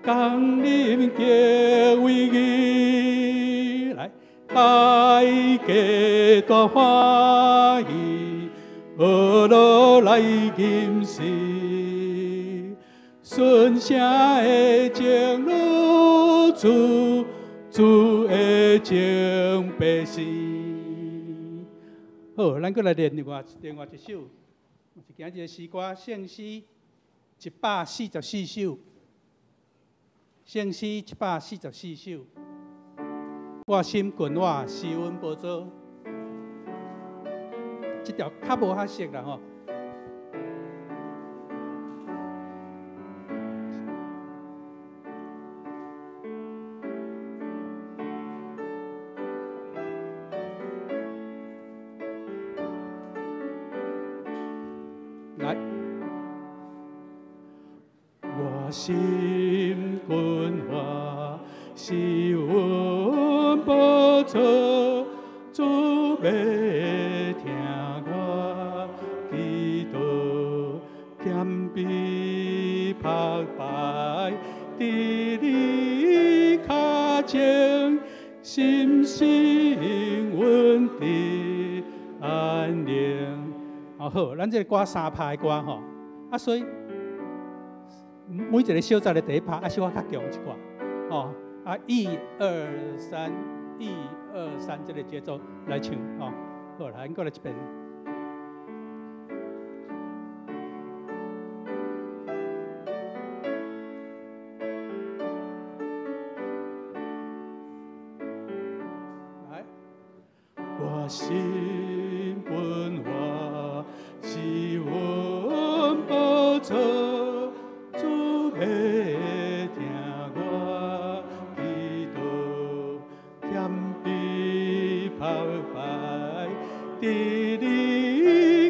降临结为义，来，大家大欢喜，学落来吟诗，顺声的情女主，主的情白诗。好，咱阁来练另外一首，是今日的诗歌，圣诗144首，圣诗144首。我心近我施恩宝座，这条较无较熟啦吼。来，我心近我施恩宝座，主欲听我祈祷，谦卑拍拜伫你跤前，心心稳伫安宁。哦好，咱这个歌三拍的歌吼，啊所以每一个小节的第一拍啊，小可较强一寡，吼啊一二三，一二三，这个节奏来唱吼。好，来，咱阁来一遍。来，我心本我是阮宝座，主欲听我祈祷，谦卑拍拜伫你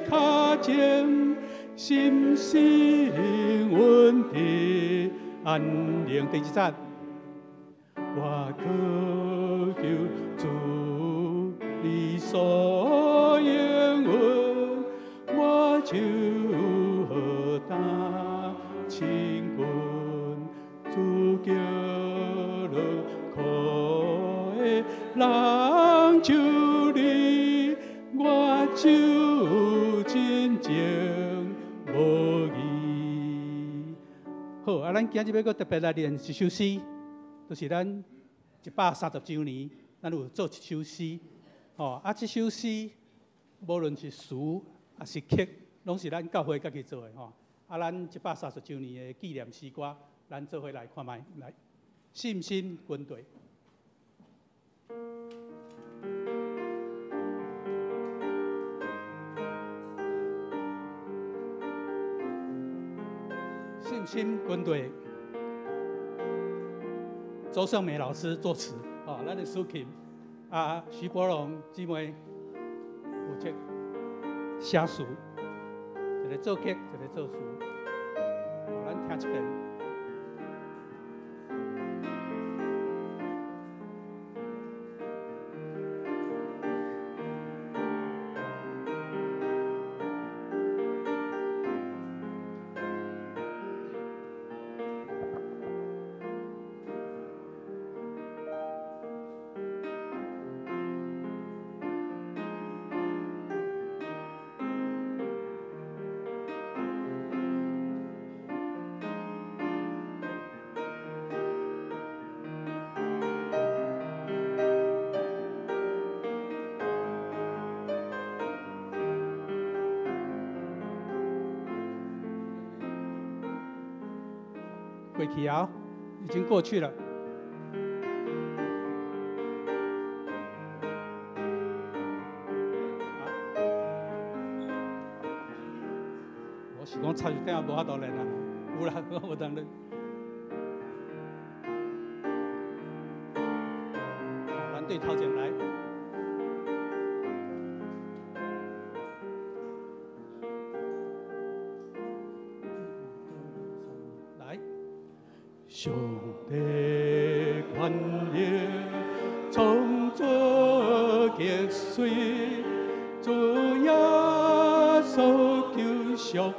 跤前，心心稳伫安宁。第二节，我渴求主你所应允，我就何当亲近，主叫落苦的人就你，我就真正无疑。好，啊，咱今日欲阁特别来练一首诗，就是咱130周年，咱有做一首诗。吼，啊，这首诗无论是词抑是曲，拢是咱教会家己做的吼。啊，咱130周年的纪念诗歌，咱做伙来看觅来，信心军队。信心军队，周胜美老师作词，哦，咱的司琴，啊，徐国荣姊妹负责写词，一个作曲，一个作词，咱听一遍。过去啊，已经过去了。我是讲插一点无法度练啊，有啦，我无当练。咱对头前来。上帝权能创造极水，主耶稣救赎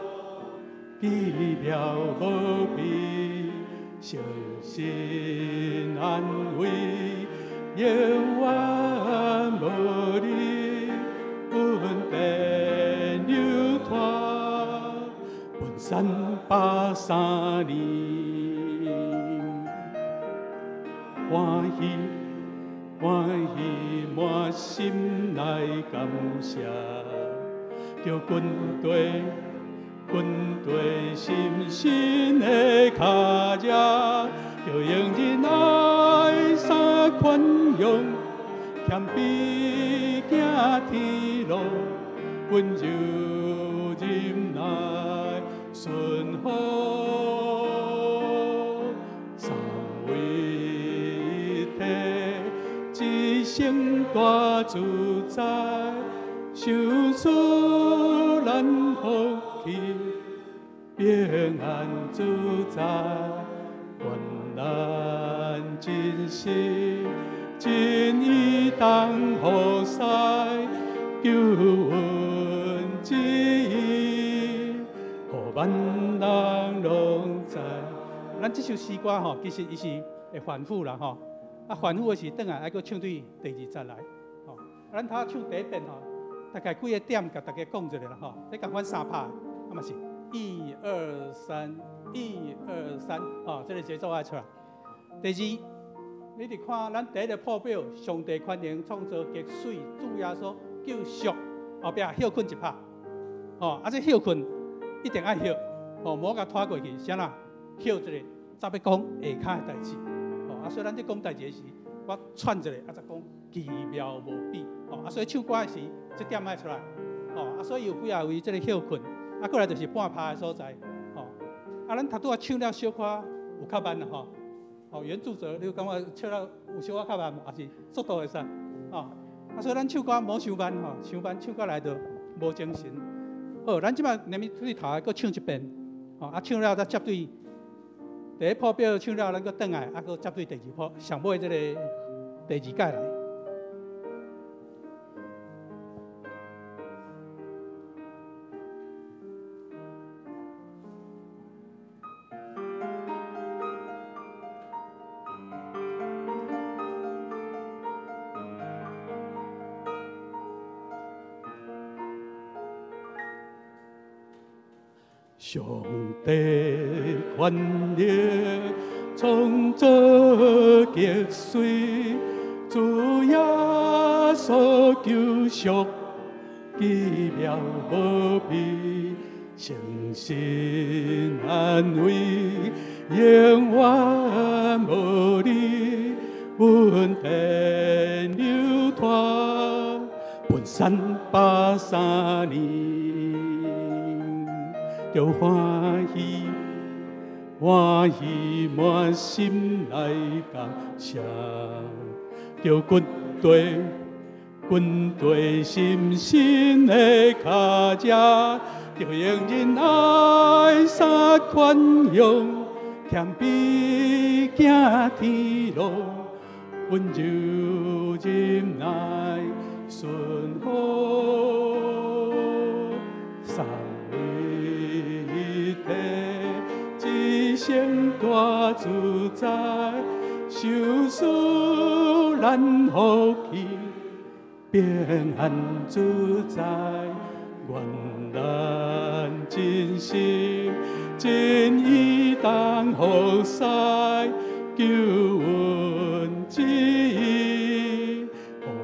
奇妙无比，诚实心安慰，永远无离，恩典流湠，分303年，欢喜欢喜满心来感谢，著军队军队心心的跤迹，著用仁爱三宽容，谦卑行天路，温柔忍耐顺服，三位一体，一生大自在，受赐咱福气，平安自在，愿咱真心真意同服侍，救恩旨意，予万人拢知。咱这首诗歌吼，其实伊是会反复啦吼，啊反复的是转来爱阁唱对第二节来，吼。咱头唱第一遍吼，大概几个点，共大家讲一下啦吼。这仝款三拍，啊嘛是一二三，一二三，吼，这个节奏爱出来。第二，你伫看咱第一个破表，上帝权能创造极水，主耶稣救赎，后壁歇睏一拍，吼，啊这歇睏一定爱歇，吼，无共拖过去，啥啦？歇一个，才欲讲下跤的代志，吼，啊所以咱伫讲代志时，我串一下，啊才讲奇妙无比，吼，啊所以唱歌的时，这点爱出来，吼，啊所以有几仔位这个歇睏，啊过来就是半拍的所在，吼，啊咱头拄仔唱了小可有较慢啦吼。哦，原著者，你有感觉唱了有小可较慢，抑是速度会使？哦，啊，所以咱唱歌无伤慢吼，伤慢唱歌来就无精神。好，咱这摆连咪对头来阁唱一遍，吼，啊，唱了再接对第一谱表唱了，咱阁转来，啊，阁接对第二谱，上尾这个第二届来。上帝权力创造极水，主耶稣救赎，奇妙无比，诚心安慰，永远无离，恩典流湠，分303年。著欢喜，欢喜满心来感谢，著军队，军队心心的跤迹，著用仁爱三宽容，谦卑行天路，温柔忍耐顺服，三位一体，一生大自在，受赐咱福气，平安自在，愿咱真心真意同服侍，救恩旨意，予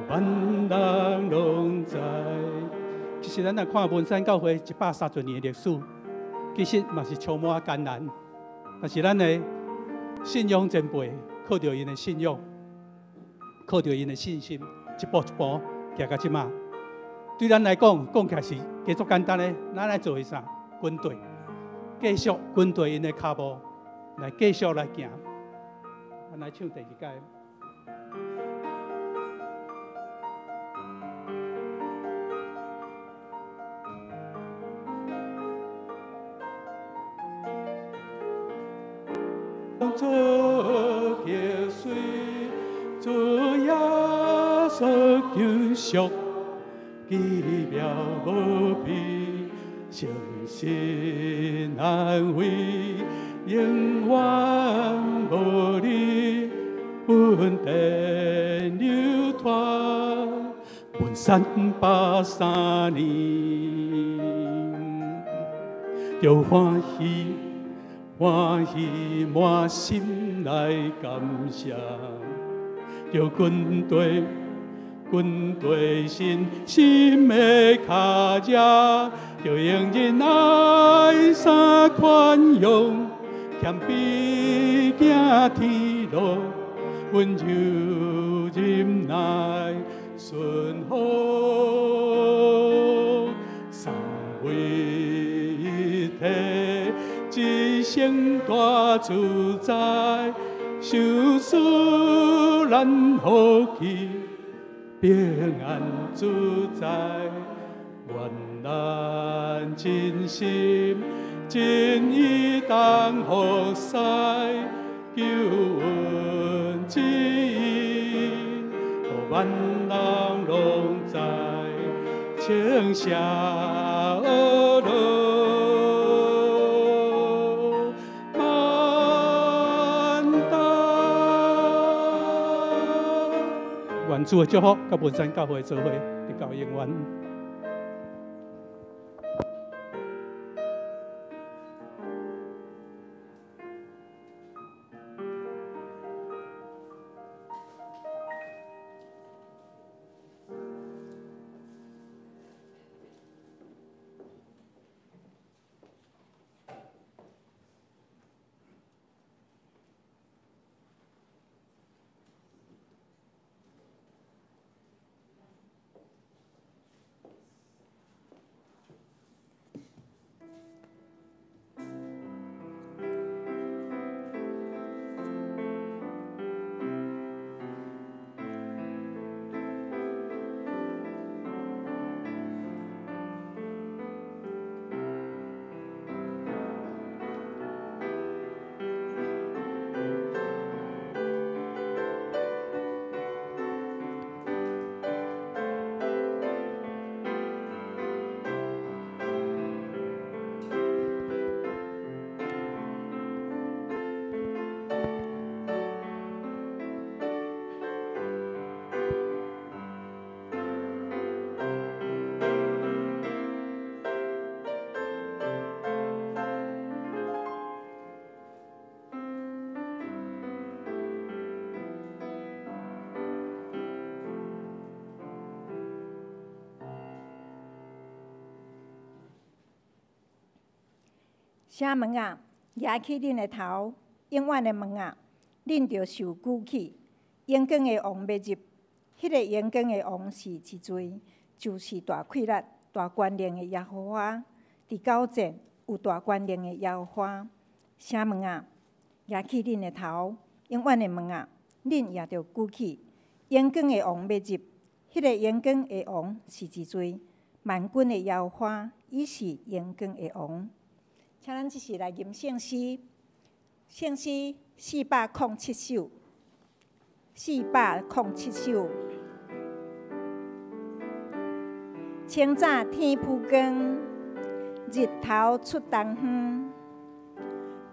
万人拢知。其实咱若看文山教会130年的历史，其实嘛是充满艰难，但是咱的信仰前辈靠著𪜶的信仰，靠著𪜶的信心，一步一步行到这马。对咱来讲，讲起来是加足简单的，咱来做啥？军队，继续军队𪜶的脚步，来继续来行。咱来唱第二届。做极水，主耶稣救赎，奇妙无比，诚心安慰，永远无无你，阮电流脱，文山83年，著欢喜欢喜满心来感谢，著军队军队信心的脚迹，著用仁爱三宽容，谦卑行天路，温柔忍耐顺服，三位一体，一生大自在，受使咱福气，平安自在，愿咱真心真意同服侍，救恩之意，予万人拢知，称谢阿罗曼达。愿主的祝福，佮文山教会做伙，直到永远。城门啊，举起恁的头，永远的门啊，恁著受举起。荣光的王欲入，彼个荣光的王是一罪，就是大气力、大权能的耶和华。伫9节有大权能的耶和华。城门啊，举起恁的头，永远的门啊，恁也著举起。荣光的王欲入，彼个荣光的王是一罪，万军的耶和华，伊是荣光的王。请咱这时来吟圣诗，圣诗407首，407首。清早天浮光，日头出东方，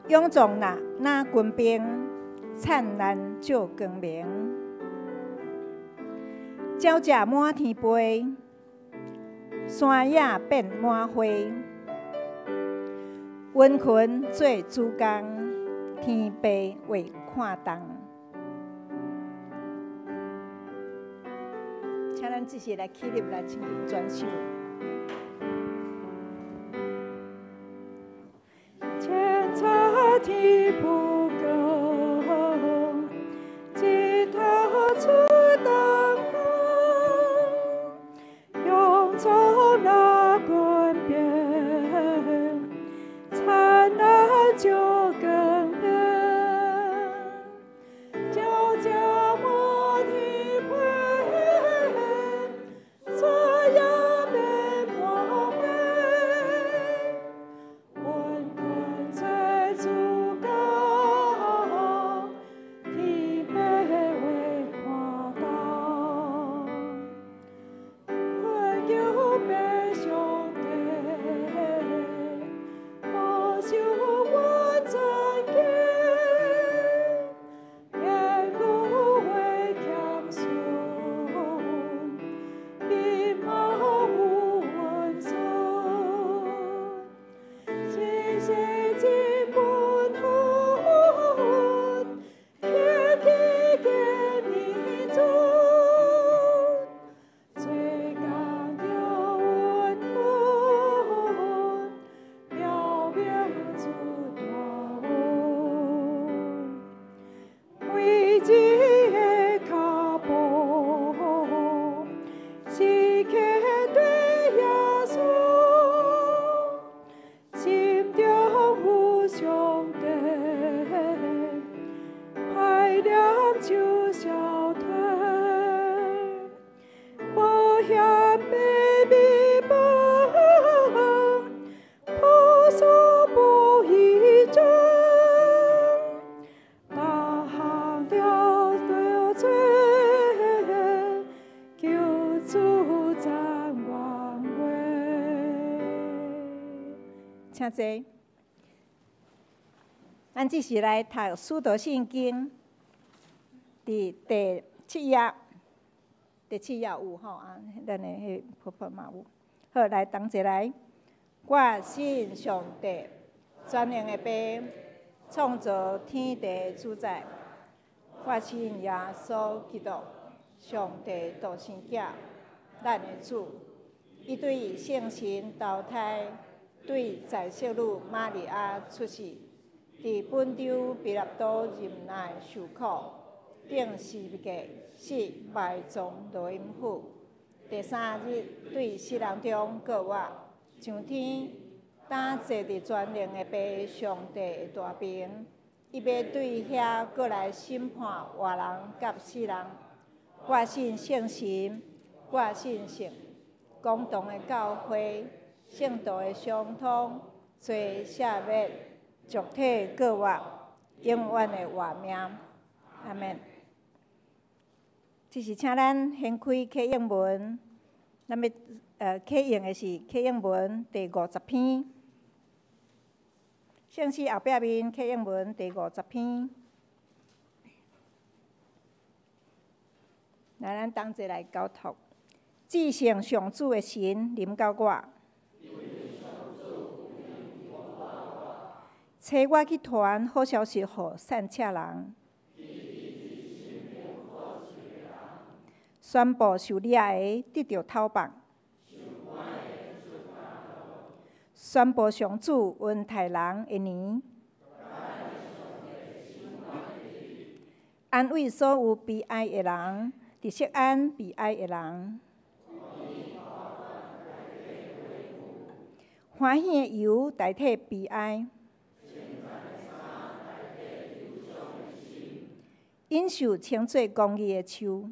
勇壮若若军兵，灿烂照光明。鸟只满天飞，山野变满花。温群做主工，天父话看重。请咱这时来起立来亲近全首。清早天浮光，日头出东方，勇壮若军兵，灿烂照光明。鸟只满天飞，山野变满花。温群做主工，日的跤步，时刻對耶穌，心中有上帝，歹念就消退，無嫌白米飯，樸素不移真，逐項了得做，求主讚願話。請坐。咱這時來讀《使徒信經》佇第七頁，第七頁有吼啊，咱的彼婆婆嘛有。好，來同齊來。我信上帝，全能的父，創造天地的主宰。我信耶穌基督，上帝獨生子，咱的主。伊對聖神投胎，對在聖女瑪利亞出世，佇本丟彼拉多忍耐受苦，釘十字架，死埋葬落陰府。第三日對死人中復活，上天，擔坐佇全能的父上帝的大爿，伊欲對遐閣來審判活人佮死人。我信聖神，我信聖公同的教會，聖徒的相通，罪赦免，肉體復活，永遠的活命。阿們。這是請咱掀開啟應文，咱欲啟用的是啟應文第50篇。聖詩後壁面啟應文第五十篇。來，咱同齊來交託。至聖上主的神臨到我，差我去傳好消息予散赤人，宣布受掠的得著透放，宣布上主恩待人的年，安慰所有悲哀的人，佇錫安悲哀的人，歡喜的油代替悲哀，忍受稱做公義的樹。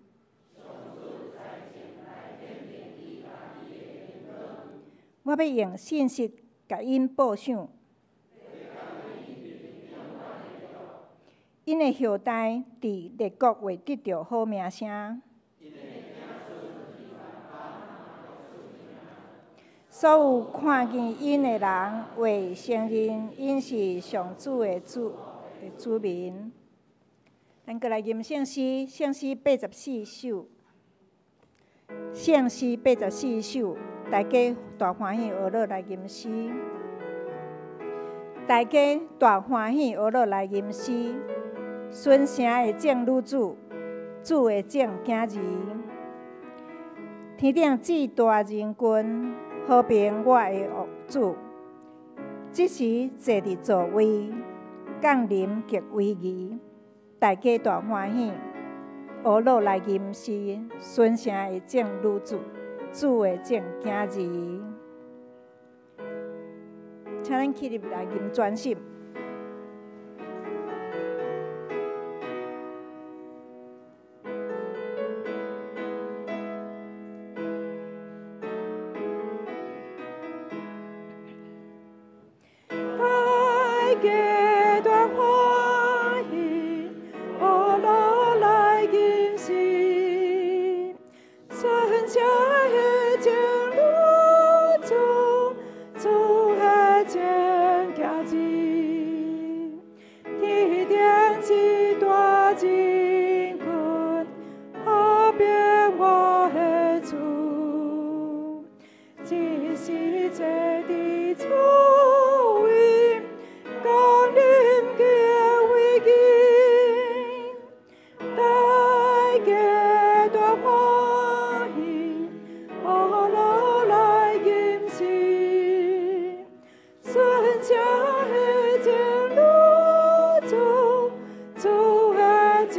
我欲用信實共𪜶報賞，𪜶的後代佇列國會得著好名聲。所有看見𪜶的人會承認𪜶是上主的子民。咱閣來吟聖詩，聖詩84首，聖詩84首，大家大歡喜學樂來吟詩。大家大歡喜學樂來吟詩，順城的眾女子，主的眾囝兒，天頂至大仁君，和平我的主，這時坐佇座位，降臨極威儀，大家大歡喜，學樂來吟詩，順城的眾女子，主的眾囝兒。請咱起立來吟專心。大家大歡喜，學樂來吟詩，順城的眾女子，主的眾囝兒，天頂至大仁君，和平我的主，這時坐佇座位，降臨極威儀，大家大歡喜，學樂來吟詩，順城的眾女子，主的眾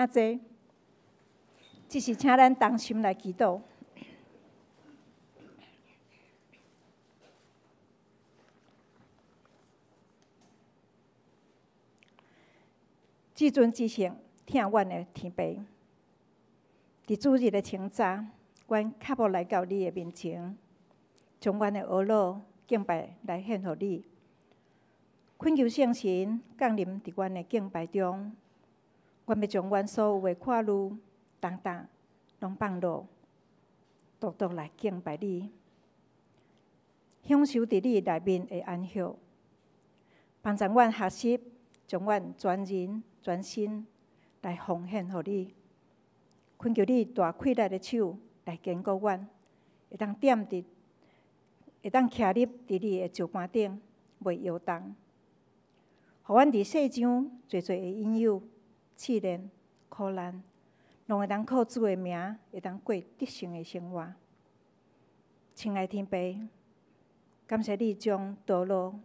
遐濟，只是請咱同心來祈禱。至尊至聖，疼阮的天父，佇主日的清早，阮跤步來到你的面前，將阮的呵咾敬拜來獻予你，懇求聖神降臨佇阮的敬拜中，阮欲將阮所有的掛慮、重擔攏放落，獨獨來敬拜你，享受佇你內面的安息，幫助阮學習，將阮全人全身來奉獻予你，懇求你大氣力的手來堅固阮，會當踮佇，會當徛立佇你的石盤頂，袂搖動。予阮佇世上濟濟的引誘、試煉、苦難，攏會當靠主的名，會當過得勝的生活。親愛天父，感謝你將道路、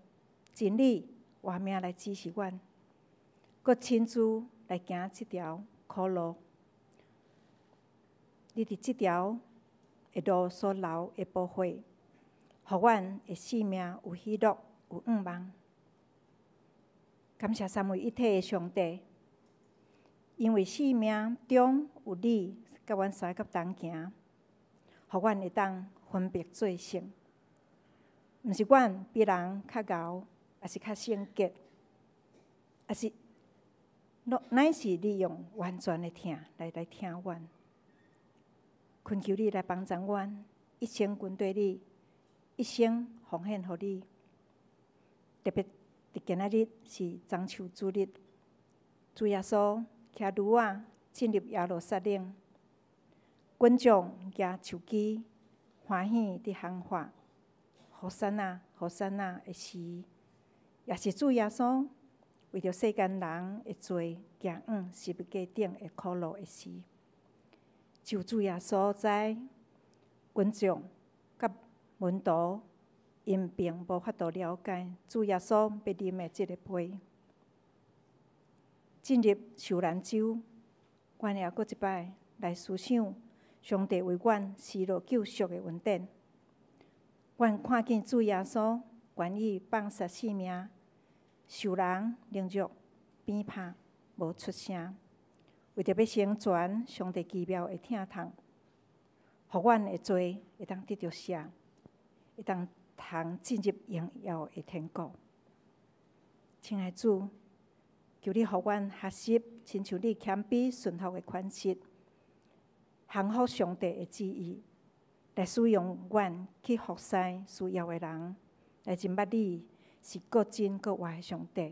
真理、活命來指示阮，閣親自來行這條苦路。你佇這條的路所流的寶血，予阮的生命有喜樂、有向望。感謝三位一體的上帝，因為生命中有你，佮阮相佮同行，予阮會當分別做聖。毋是阮比人較𠢕，抑是較聖潔，抑是，乃是你用完全的疼來疼阮。懇求你來幫助阮，一生跟綴你，一生奉獻予你。特別佇今仔日是中秋主日，主耶穌騎驢仔進入耶路撒冷，群眾舉樹枝歡喜佇喊喊，和散那，和散那的時，也是主耶穌為著世間人的罪行往十字架頂的苦路的時，就主耶穌知群眾佮門徒，𪜶並無法度了解主耶穌欲啉的這个杯。進入受難週，阮也閣一擺來思想上帝為阮施落救贖的恩典。阮看見主耶穌願意放捨性命，受人凌辱、鞭拍，無出聲，為著欲成全上帝奇妙的疼痛，予阮的罪會當得著赦，會當通進入榮耀的天國。親愛主，求你予阮學習，親像你謙卑順服的款式，降服上帝的旨意，來使用阮去服侍需要的人，來認捌你是閣真閣活的上帝，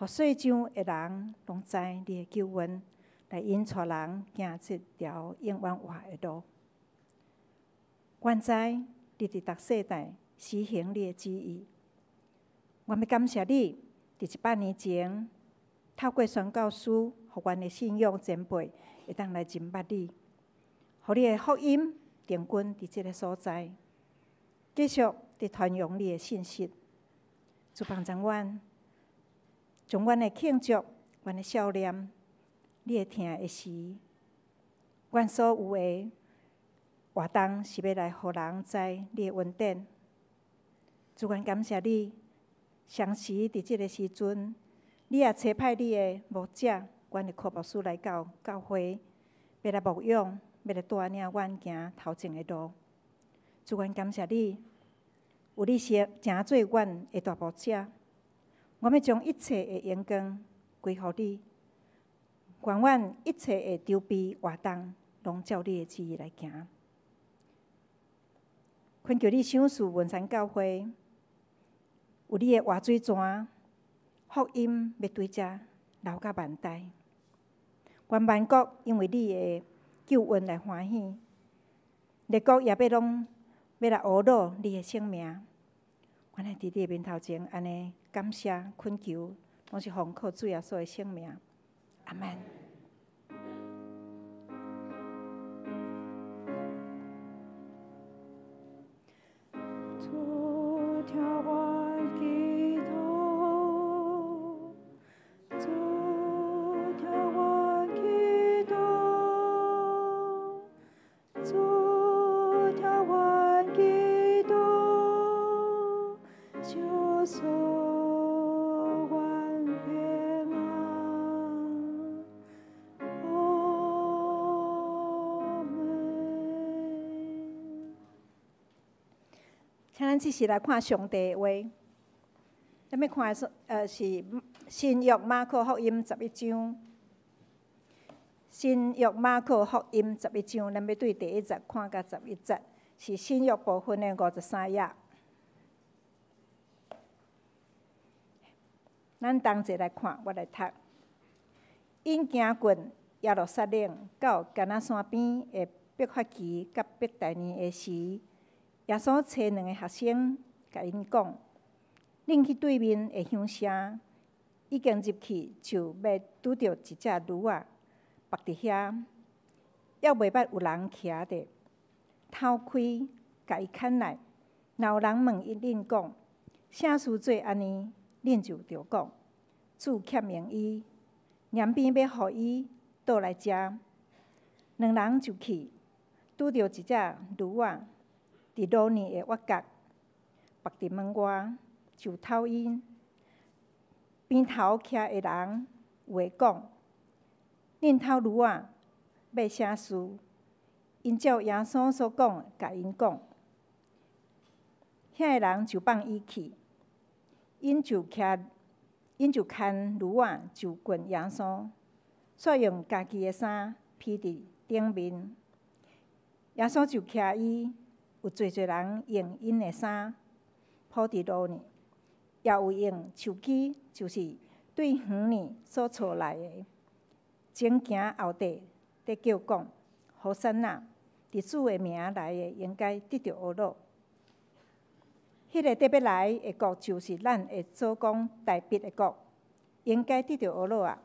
予世上的人攏知你的救恩，來引帶人行這條永遠活的路。阮知你佇逐世代施行你的旨意，阮欲感謝你，佇100年前透過宣教師，予阮的信仰前輩會當來認捌你，予你的福音定根佇這个所在，繼續佇傳揚你的信息。主幫助阮，將阮的慶祝、阮的笑臉、你會疼的時，阮所有的活動是欲來予人知你的恩典。主，阮感謝你，相時佇這个時陣，你也差派你的牧者，阮的柯牧師來到教會，欲來牧養，欲來帶領阮行頭前的路。主，阮感謝你，有你成做阮的大牧者，我欲將一切的榮光歸予你，願阮一切的籌備活動，攏照你的旨意來行。懇求你賞賜文山教會，有你的活水泉，福音欲對遮流到萬代。願萬國因為你的救恩來歡喜，列國也欲攏欲來呵咾你的聖名。阮來佇你的面頭前，按呢感謝懇求，攏是奉靠主耶穌的聖名。阿們。主聽阮祈禱，主聽阮祈咱這時來看上帝的話。咱欲看的是新約馬可福音十一章。新約馬可福音十一章，咱欲對第一節看到十一節，是新約部分的53頁。咱同齊來看，我來讀。𪜶行過耶路撒冷到橄欖山邊的伯法其佮伯大尼的時，耶穌差兩个學生，共𪜶講：恁去對面的鄉城，已經入去，就欲拄著一隻驢仔，縛佇遐，猶未捌有人騎著，偷開，共伊牽來。若有人問恁講，啥事做按呢？恁就著講，主欠用伊，連便欲予伊倒來遮。兩人就去，拄著一隻驢仔，佇路呢的挖角，縛佇門外，就偷伊。邊頭徛的人有的講：恁偷驢仔欲啥事？𪜶照耶穌所講，共𪜶講。遐个人就放伊去，𪜶就牽驢仔就近耶穌，煞用家己的衫披佇頂面。耶穌就騎伊，有濟濟人用𪜶的衫鋪佇路呢，也有用樹枝，就是對園呢所鋤來的。前行後綴，佇叫講：和散那！佇主的名來的，應該得著呵咾。彼个佇欲來的國，就是咱的祖公大衛的國，應該得著呵咾啊！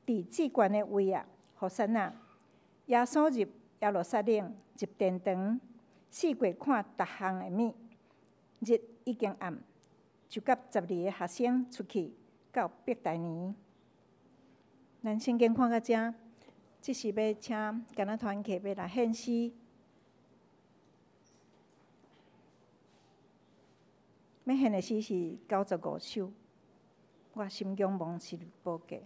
佇至懸的位啊，和散那！耶穌入耶路撒冷，入殿堂，四界看逐項的物。日已經暗，就佮12个學生出去到伯大尼。咱聖經看到遮，這是欲請橄欖團契欲來獻詩。欲獻的詩是95首，我心中望是無價。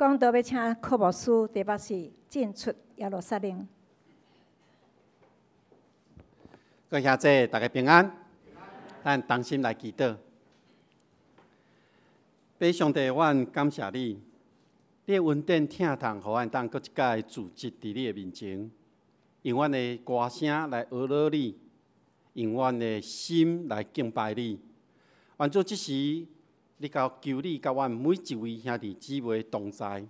講到欲請柯牧師第八世進出耶路撒冷。各位兄弟，大家平安。咱同心來祈禱。父上帝，阮感謝你，你的恩典疼痛，予阮當閣一擺聚集佇你的面前，用阮的歌聲來呵咾你，用阮的心來敬拜你。願主這時，你共求你佮阮每一位兄弟姊妹同在，予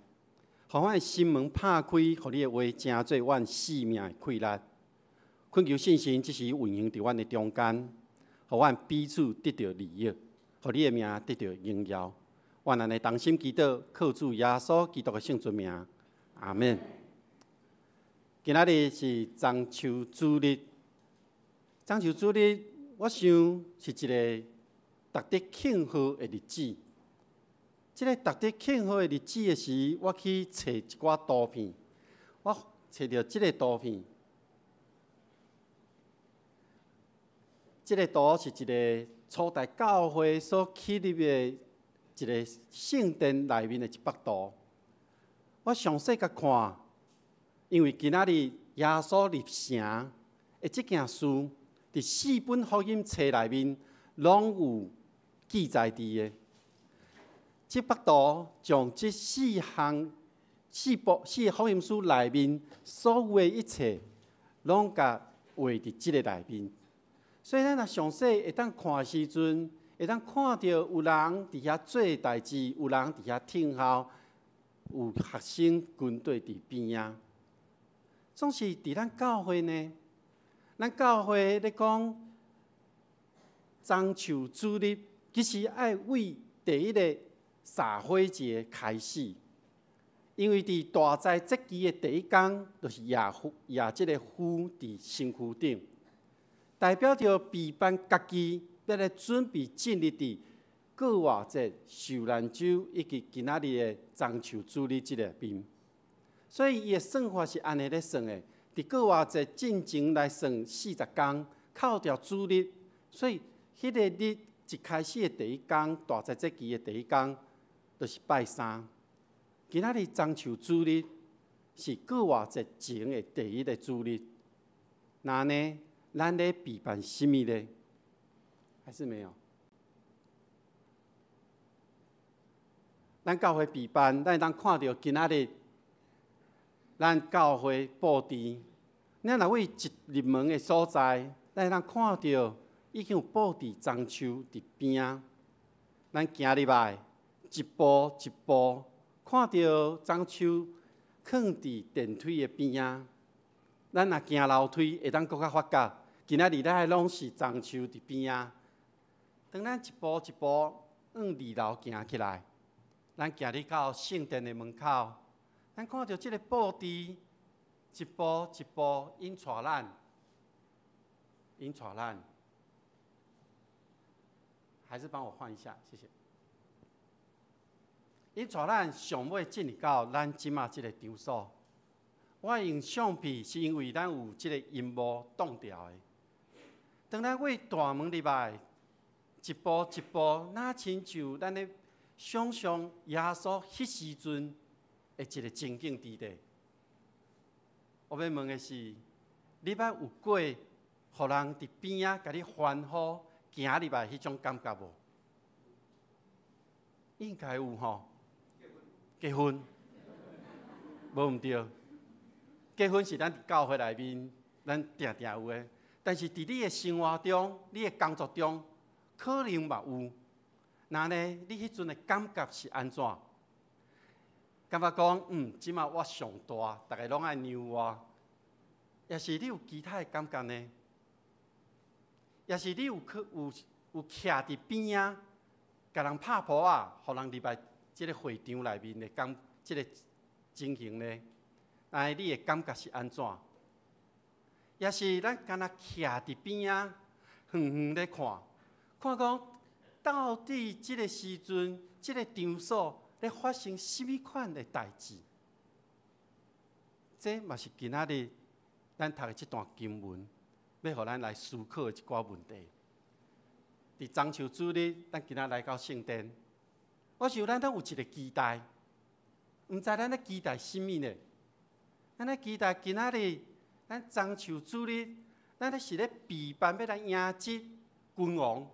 阮的心門拍開，予你的話成做阮生命的氣力。懇求聖神這時運行佇阮的中間，予阮彼此得著利益，予你的名得著榮耀。願咱的同心祈禱，靠主耶穌基督的聖尊名，阿們。今仔日是中秋主日，中秋主日，我想是一个值得慶賀的日子。這个值得慶賀的日子的時，我去揣一寡圖片，我揣著這个圖片。這个圖是一个初代教會所起立的一个聖殿內面的一幅圖。我詳細共看，因為今仔日耶穌入城的這件事，佇四本福音冊內面攏有記載佇的。這幅圖將這四項、四部、四个福音書內面所有的一切，攏共畫佇這个內面。所以咱若詳細會當看的時陣，會當看著有人佇遐做代誌，有人佇遐聽候，有學生軍隊佇邊仔。總是佇咱教會呢，咱教會咧講棕樹主日，其實愛為第一个灑火節開始，因為佇大齋節期的第一工，就是舉舉這个火佇身軀頂。代表著備辦家己，欲來準備進入佇過活節、受難週以及今仔日的棕樹主日這个面。所以伊的算法是按呢咧算的，佇過活節進前來算40工，扣掉主日，所以彼个日一開始的第一工，大齋節期的第一工，就是拜三。今仔日棕樹主日是過活節前的第一个主日，那呢？咱咧備辦啥物咧？還是沒有？咱教會備辦，咱會當看著今仔日咱教會布置。咱若為一入門的所在，咱會當看著已經有布置棕樹佇邊仔。咱行入來，一步一步看著棕樹囥佇電梯的邊仔。咱若行樓梯，會當閣較發覺，今仔日咱攏是棕樹佇邊仔。當咱一步一步往二樓行起來，咱行入到聖殿的門口，咱看著這个布置，一步一步𪜶帶咱，𪜶帶咱，還是幫我換一下，謝謝。𪜶帶咱上尾進入到咱這馬這个場所。我用相片是因為咱有這个螢幕擋掉的。當咱為大門入來，一步一步，若親像咱咧想像耶穌彼時陣的一个情景佇咧。我欲問的是，你捌有過予人佇邊仔共你歡呼行入來彼種感覺無？應該有吼。結婚，無毋對。結婚是咱佇教會內面，咱定定有的。但是佇你的生活中、你的工作中，可能嘛有。那呢，你彼陣的感覺是按怎？感覺講，這馬我上大，逐个攏愛讓我。抑是你有其他的感覺呢？抑是你有去有有徛佇邊仔，共人拍噗仔，予人入來這个會場內面的感，這个情形呢？哎，你的感覺是按怎？抑是咱敢若徛佇邊仔，遠遠咧看，看講到底這个時陣、這个場所咧發生啥物款的代誌？這嘛是今仔日咱讀的這段經文，欲予咱來思考的一寡問題。佇棕樹主日，咱今仔來到聖殿，我想咱攏有一个期待，毋知咱咧期待啥物呢？咱咧期待今仔日咱棕樹主日，咱咧是咧備辦欲來迎接君王，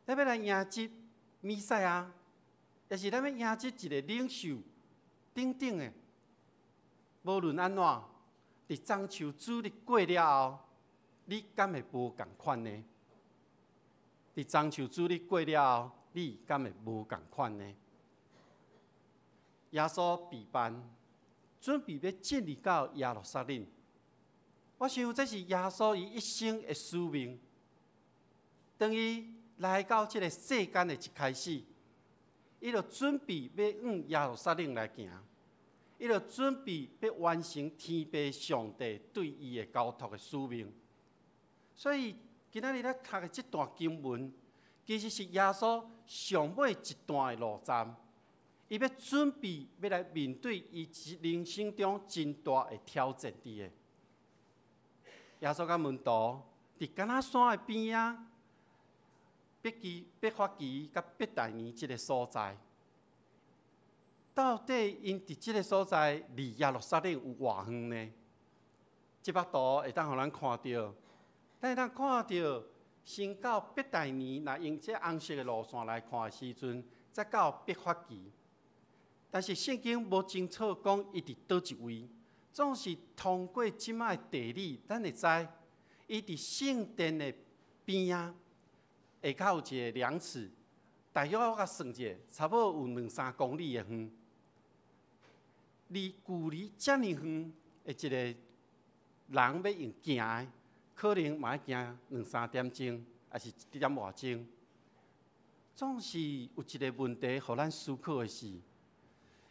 咱欲來迎接彌賽亞，抑是咱欲迎接一個領袖等等的。無論按怎，佇棕樹主日過了後，你敢會無仝款呢？佇棕樹主日過了後，你敢會無仝款呢？耶穌備辦，準備欲進入到耶路撒冷。我想這是耶穌伊一生的使命。當伊來到這个世間的一開始，伊就準備欲往耶路撒冷來行，伊就準備欲完成天父上帝對伊的交託的使命。所以今仔日咱讀的這段經文，其實是耶穌上尾一段的路站。伊欲準備欲來面對伊人生中真大的挑戰佇的。耶穌佮門徒佇橄欖山的邊仔，伯法其佮伯大尼這个所在，到底𪜶佇這个所在離耶路撒冷有偌遠呢？這幅圖會當予咱看著，咱會當看著先到伯大尼，若用這紅色的路線來看的時陣，才到伯法其。但是聖經無清楚講伊佇佗一位，總是通過這擺的地理，咱會知伊佇聖殿的邊仔，下跤有一个量尺，大約我共算者，差不多有兩三公里的遠。離距離遮爾遠的一个人欲用行的，可能嘛愛行兩三點鐘，抑是一點外鐘。總是有一个問題，予咱思考的是，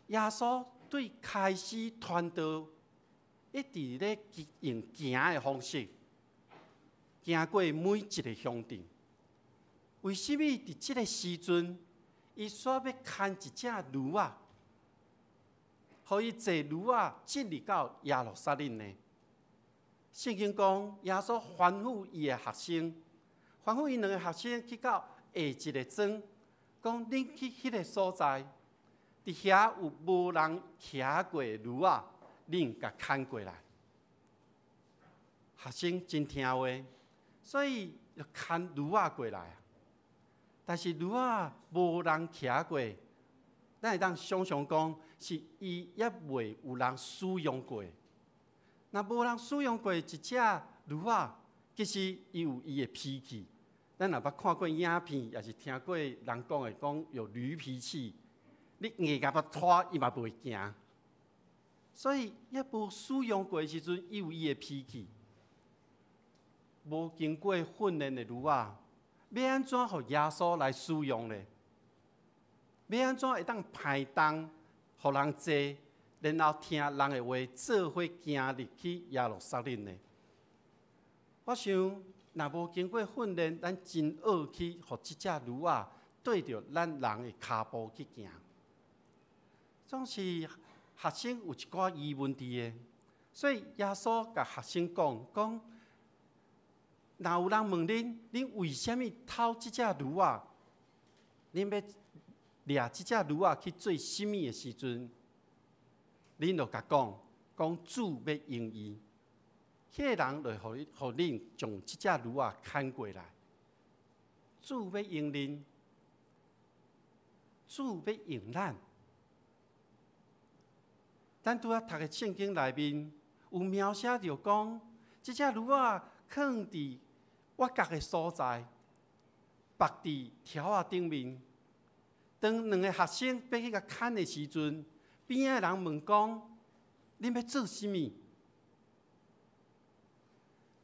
耶穌對開始傳道，一直咧用行的方式，行過每一个鄉鎮。為啥物佇這个時陣，伊煞欲牽一隻驢仔，予伊坐驢仔進入到耶路撒冷呢？聖經講，耶穌吩咐伊的學生，吩咐𪜶兩个學生去到下一个莊，講恁去彼个所在，佇遐有無人騎過的驢仔，恁共牽過來。學生真聽話，所以就牽驢仔過來。但是驢仔無人騎過，咱會當想像講，是伊猶未有人使用過。若無人使用過一隻驢仔，其實伊有伊的脾氣。咱若捌看過影片，抑是聽過人講的，講有驢脾氣，你硬共拖，伊嘛袂行。所以猶無使用過的時陣，伊有伊的脾氣。無經過訓練的驢仔，欲按怎予耶穌來使用呢？欲按怎會當排動，予人坐，然後聽人的話，做伙行入去耶路撒冷呢？我想，若無經過訓練，咱真惡去予這隻驢仔對著咱人的跤步去行。總是學生有一寡疑問佇的，所以耶穌共學生講講。若有人問恁，恁為啥物偷這隻驢仔？恁欲掠這隻驢仔去做啥物的時陣，恁就共講，講主欲用伊，彼个人就會予恁將這隻驢仔牽過來。主欲用恁，主欲用咱。咱拄仔讀的聖經內面有描寫著講，這隻驢仔囥佇挖角的所在，縛佇柱仔頂面。當兩个學生欲去共牽的時陣，邊仔的人問講：恁欲做啥物？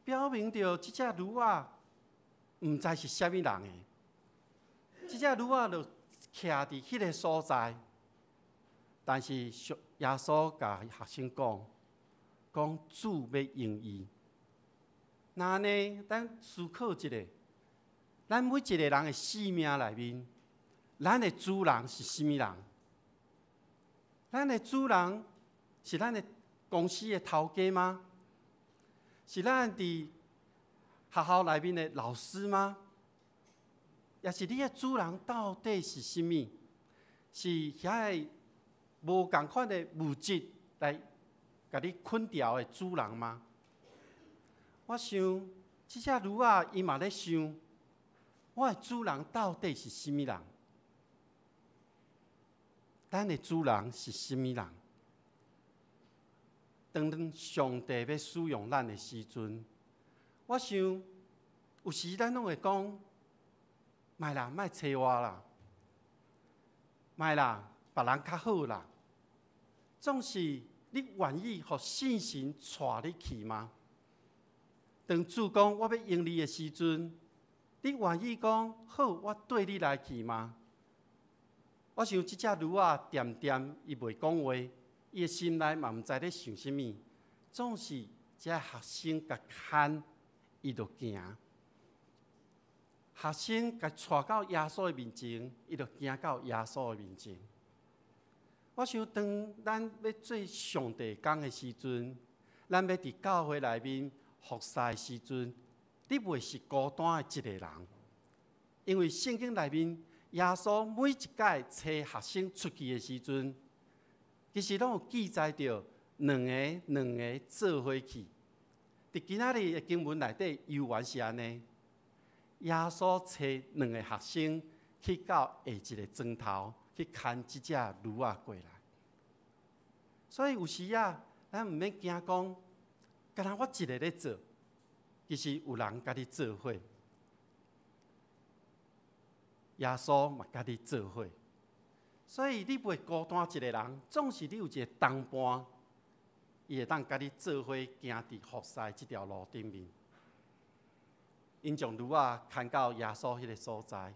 表明著這隻驢仔毋知是啥物人的。這隻驢仔就徛佇彼个所在，但是耶穌共學生講：講主欲用伊。若按呢，咱思考一下，咱每一个人的生命內面，咱的主人是啥物人？咱的主人是咱的公司的頭家嗎？是咱佇學校內面的老師嗎？抑是你的主人到底是啥物？是遐个無仝款的物質來共你捆牢的主人嗎？我想，這隻驢仔伊嘛咧想，我的主人到底是啥物人？咱的主人是啥物人？當上帝欲使用咱的時陣，我想有時咱攏會講，莫啦，莫揣我啦，莫啦，別人較好啦。總是你願意予聖神帶你去嗎？當主講我欲用你的時陣，你願意講好，我綴你來去嗎？我想這隻驢仔恬恬，伊袂講話，伊的心內嘛毋知咧想啥物，總是這學生共牽，伊就行。學生共帶到耶穌的面前，伊就行到耶穌的面前。我想當咱欲做上帝工的時陣，咱欲佇教會內面服侍的時陣，你袂是孤單的一個人，因為聖經內面耶穌每一擺差學生出去的時陣，其實攏有記載著兩个兩个做伙去。佇今仔日的經文內底，猶原是按呢。耶穌差兩个學生去到下一个莊頭去牽這隻驢仔過來。所以有時啊，咱毋免驚講，敢若我一个咧做，其實有人佮你做伙。耶穌嘛佮你做伙，所以你袂孤單一个人，總是你有一个同伴，伊會當佮你做伙行佇服侍這條路頂面。𪜶將驢仔牽到耶穌彼个所在，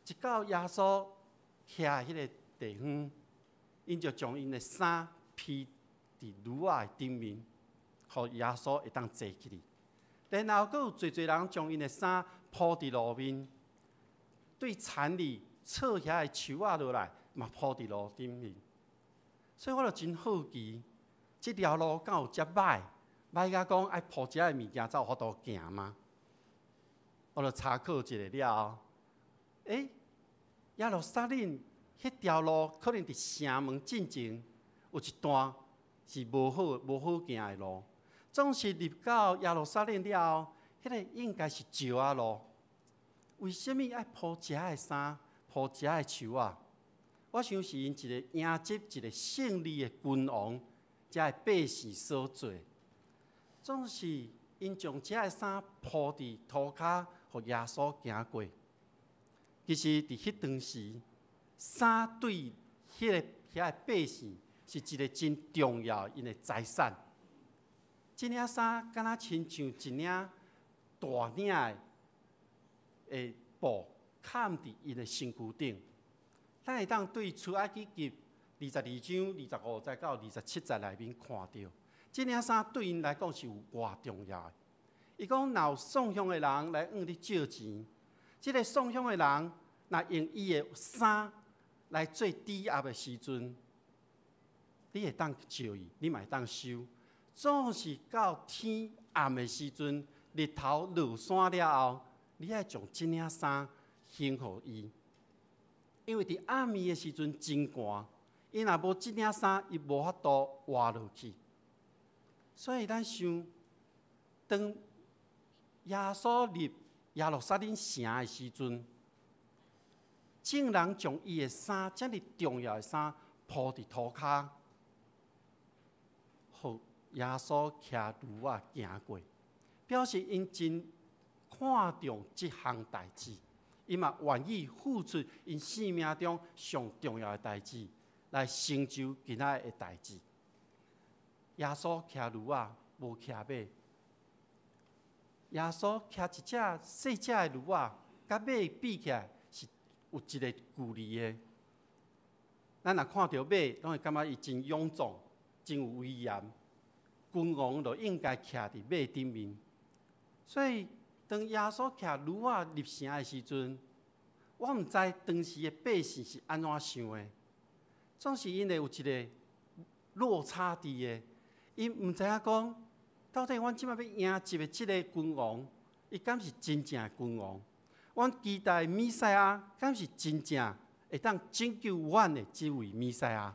一到耶穌徛彼个地方，𪜶就將𪜶的衫披佇驢仔的頂面，予耶穌會當坐起去。然後閣有濟濟人將𪜶的衫鋪佇路面，對田裡插遐的樹仔落來，嘛鋪佇路頂面。所以我就真好奇，這條路敢有遮䆀？䆀甲講愛鋪遮的物件才有法度行嗎？我就查考一下了後，耶路撒冷彼條路可能佇城門進前有一段是無好行的路，總是入到耶路撒冷了後，彼个應該是石仔路。為啥物愛鋪遮的衫、鋪遮的樹仔？我想是𪜶一个迎接一个勝利的君王，遮的百姓所做。總是𪜶將遮的衫鋪佇塗跤，予耶穌行過。其實佇彼當時，衫對彼个遐的百姓是一个真重要𪜶的財產。這領衫敢若親像一領大領的布，崁佇𪜶的身軀頂。咱會當對出埃及記22章25節到27節內面看著，這領衫對𪜶來講是有偌重要的。伊講，若有送香的人來向你借錢，這个送香的人若用伊的衫來做抵押的時陣，你會當借伊，你嘛會當收。總是到天暗的時陣，日頭落山了後，你愛將這領衫還予伊，因為佇暗暝的時陣真寒，伊若無這領衫，伊無法度活落去。所以咱想，當耶穌入耶路撒冷城的時陣，眾人將伊的衫，遮爾重要的衫鋪佇塗跤，予耶穌騎驢仔行過，表示𪜶真看重這項代誌，伊嘛願意付出𪜶生命中上重要的代誌，來成就今仔的代誌。耶穌騎驢仔，無騎馬。耶穌騎一隻細隻的驢仔，佮馬比起來是有一个距離的。咱若看著馬，攏會感覺伊真勇壯，真有威嚴。君王就應該騎佇馬頂面。所以，當耶穌騎驢仔入城的時陣，我毋知當時的百姓是按怎想的。總是𪜶會有一个落差佇的，𪜶毋知影講，到底阮這擺欲迎接的這个君王，伊敢是真正的君王？阮期待彌賽亞敢是真正會會當拯救阮的這位彌賽亞。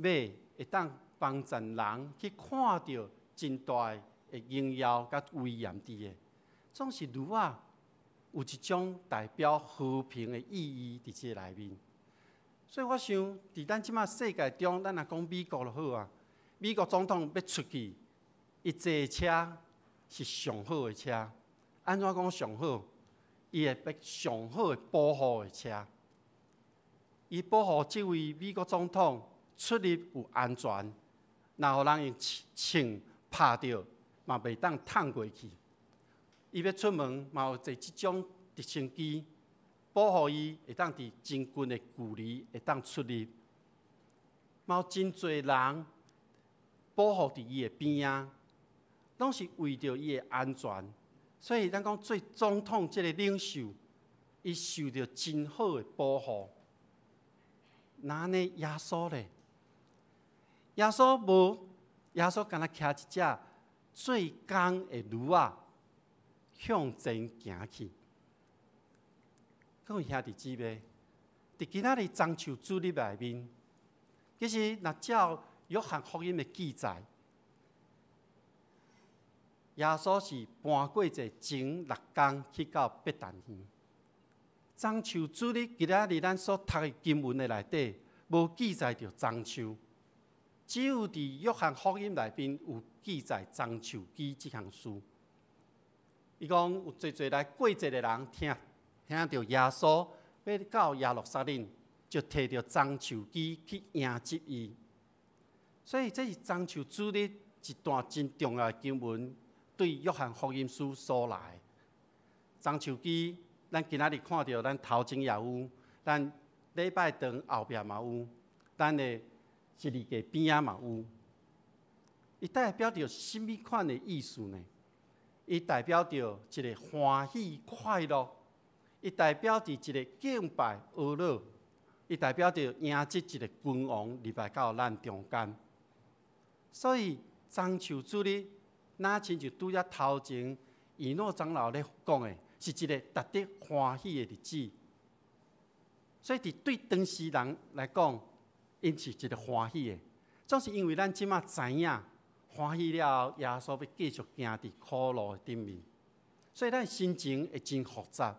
馬會當幫助人去看著真大的榮耀佮威嚴佇的，總是驢仔有一種代表和平的意義佇這內面。所以我想，佇咱這馬世界中，咱若講美國就好啊。美國總統欲出去，伊坐的車是上好的車。按怎講上好？伊會欲上好的保護的車。伊保護這位美國總統出入有安全，若予人用槍拍著，嘛袂當迵過去。伊欲出門，嘛有坐這種直升機保護伊，會當佇真近的距離會當出入。嘛有真濟人保護佇伊的邊仔，攏是為著伊的安全。所以咱講做總統這個領袖，伊受著真好的保護。那按呢耶穌咧？耶穌無，耶穌干焦騎一隻做工的驢仔向前行去。各位兄弟姊妹，佇今仔日棕樹主日內面，其實若照約翰福音的記載，耶穌是搬過節前六工去到伯大尼。棕樹主日今仔日咱所讀的經文的內底，無記載著棕樹，只有佇約翰福音內面有記載棕樹枝這項事。伊講有濟濟來過節的人聽聽著耶穌欲到耶路撒冷，就提著棕樹枝去迎接伊。所以這是棕樹主日一段真重要的經文，對約翰福音書所來。棕樹枝，咱今仔日看著，咱頭前也有，咱禮拜堂後壁嘛有，咱的十字架邊仔嘛有。伊代表著啥物款的意思呢？伊代表著一个歡喜快樂，伊代表著一个敬拜阿樂，伊代表著迎接一个君王入來到咱中間。所以棕樹主日，若親像拄才頭前以諾長老咧講的，是一个值得歡喜的日子。所以佇對當時人來講，𪜶是一个歡喜的，總是因為咱這馬知影歡喜了後，耶穌欲繼續行佇苦路的頂面，所以咱心情會真複雜。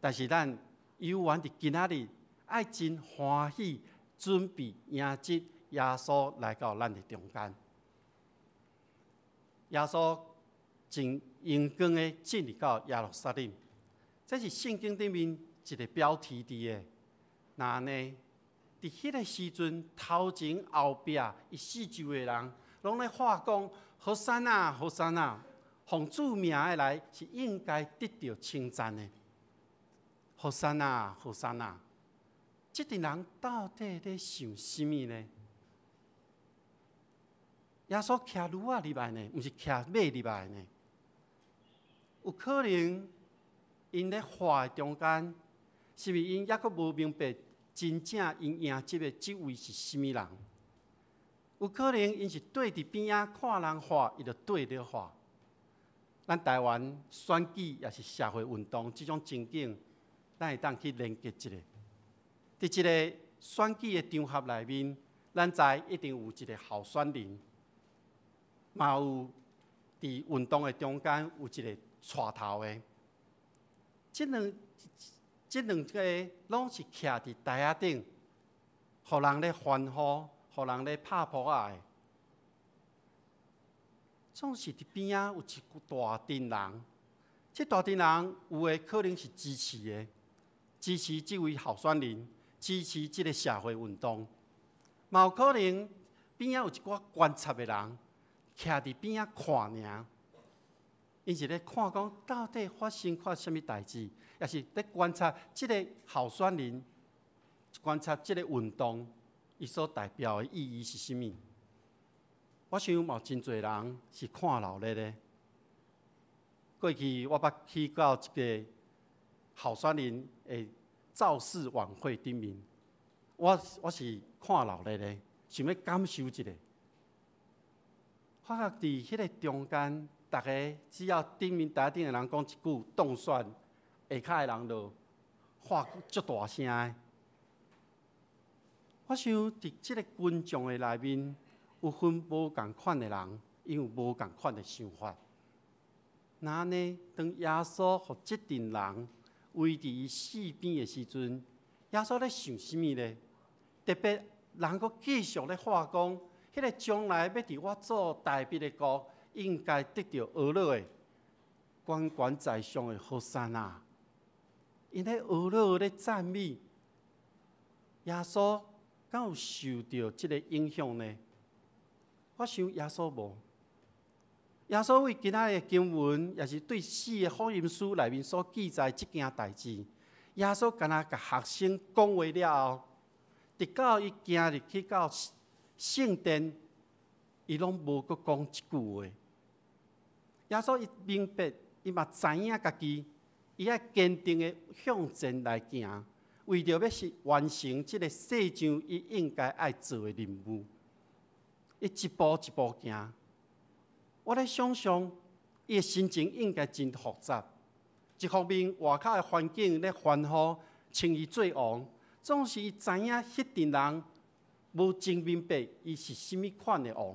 但是咱猶原佇今仔日愛真歡喜，準備迎接耶穌來到咱的中間。耶穌真榮光的進入到耶路撒冷，這是聖經頂面一个標題佇的。那按呢，佇彼个時陣，頭前後壁伊四周的人，攏咧喊講：和散那，和散那！奉主名的來是應該得著稱讚的。和散那，和散那！這陣人到底咧想啥物呢？耶穌騎驢仔入來呢，毋是騎馬入來呢。有可能𪜶咧喊的中間，是毋是𪜶猶閣無明白真正𪜶迎接的這位是啥物人？有可能𪜶是綴佇邊仔看人喊，伊就綴著喊。咱台灣選舉也是社會運動這種情景，咱會當去連結一下。佇這个選舉的場合內面，咱知一定有一个候選人，嘛有佇運動的中間有一个帶頭的。這兩個攏是徛佇台仔頂，予人咧歡呼，予人咧拍噗仔的。總是佇邊仔有一大陣人，這大陣人有的可能是支持的，支持這位候選人，支持這个社會運動，嘛有可能邊仔有一寡觀察的人，徛佇邊仔看爾，𪜶是咧看講到底發生過啥物代誌，抑是咧觀察這个候選人，觀察這个運動，伊所代表的意義是啥物？我想嘛有真濟人是看鬧熱的。過去我捌去到一个候選人的造勢晚會頂面，我是看鬧熱的，想欲感受一下。發覺佇彼个中間，逐个只要頂面台頂的人講一句當選的下跤的人就喊足大聲的。我想佇這个群眾的內面，有分無仝款的人，𪜶有無仝款的想法。若按呢，當耶穌予這陣人圍佇伊四邊的時陣，耶穌咧想啥物咧？特別人閣繼續咧喊講，彼个將來欲佇我祖大衛的國，應該得著呵咾的，懸懸在上的和散那。𪜶咧呵咾咧讚美耶穌，敢有受著這个影響呢？我想耶穌無。耶穌為今仔日的經文，也是對四个福音書內面所記載這件代誌，耶穌敢若共學生講話了後，直到伊行入去到聖殿，伊攏無閣講一句話。耶穌伊明白，伊嘛知影家己，伊愛堅定的向前來行，為著欲是完成這个世上伊應該愛做的任務，伊一步一步行。我咧想象，伊的心情應該真複雜。一方面，外口的環境咧歡呼，稱伊做王，總是伊知影彼陣人無真明白伊是啥物款的王。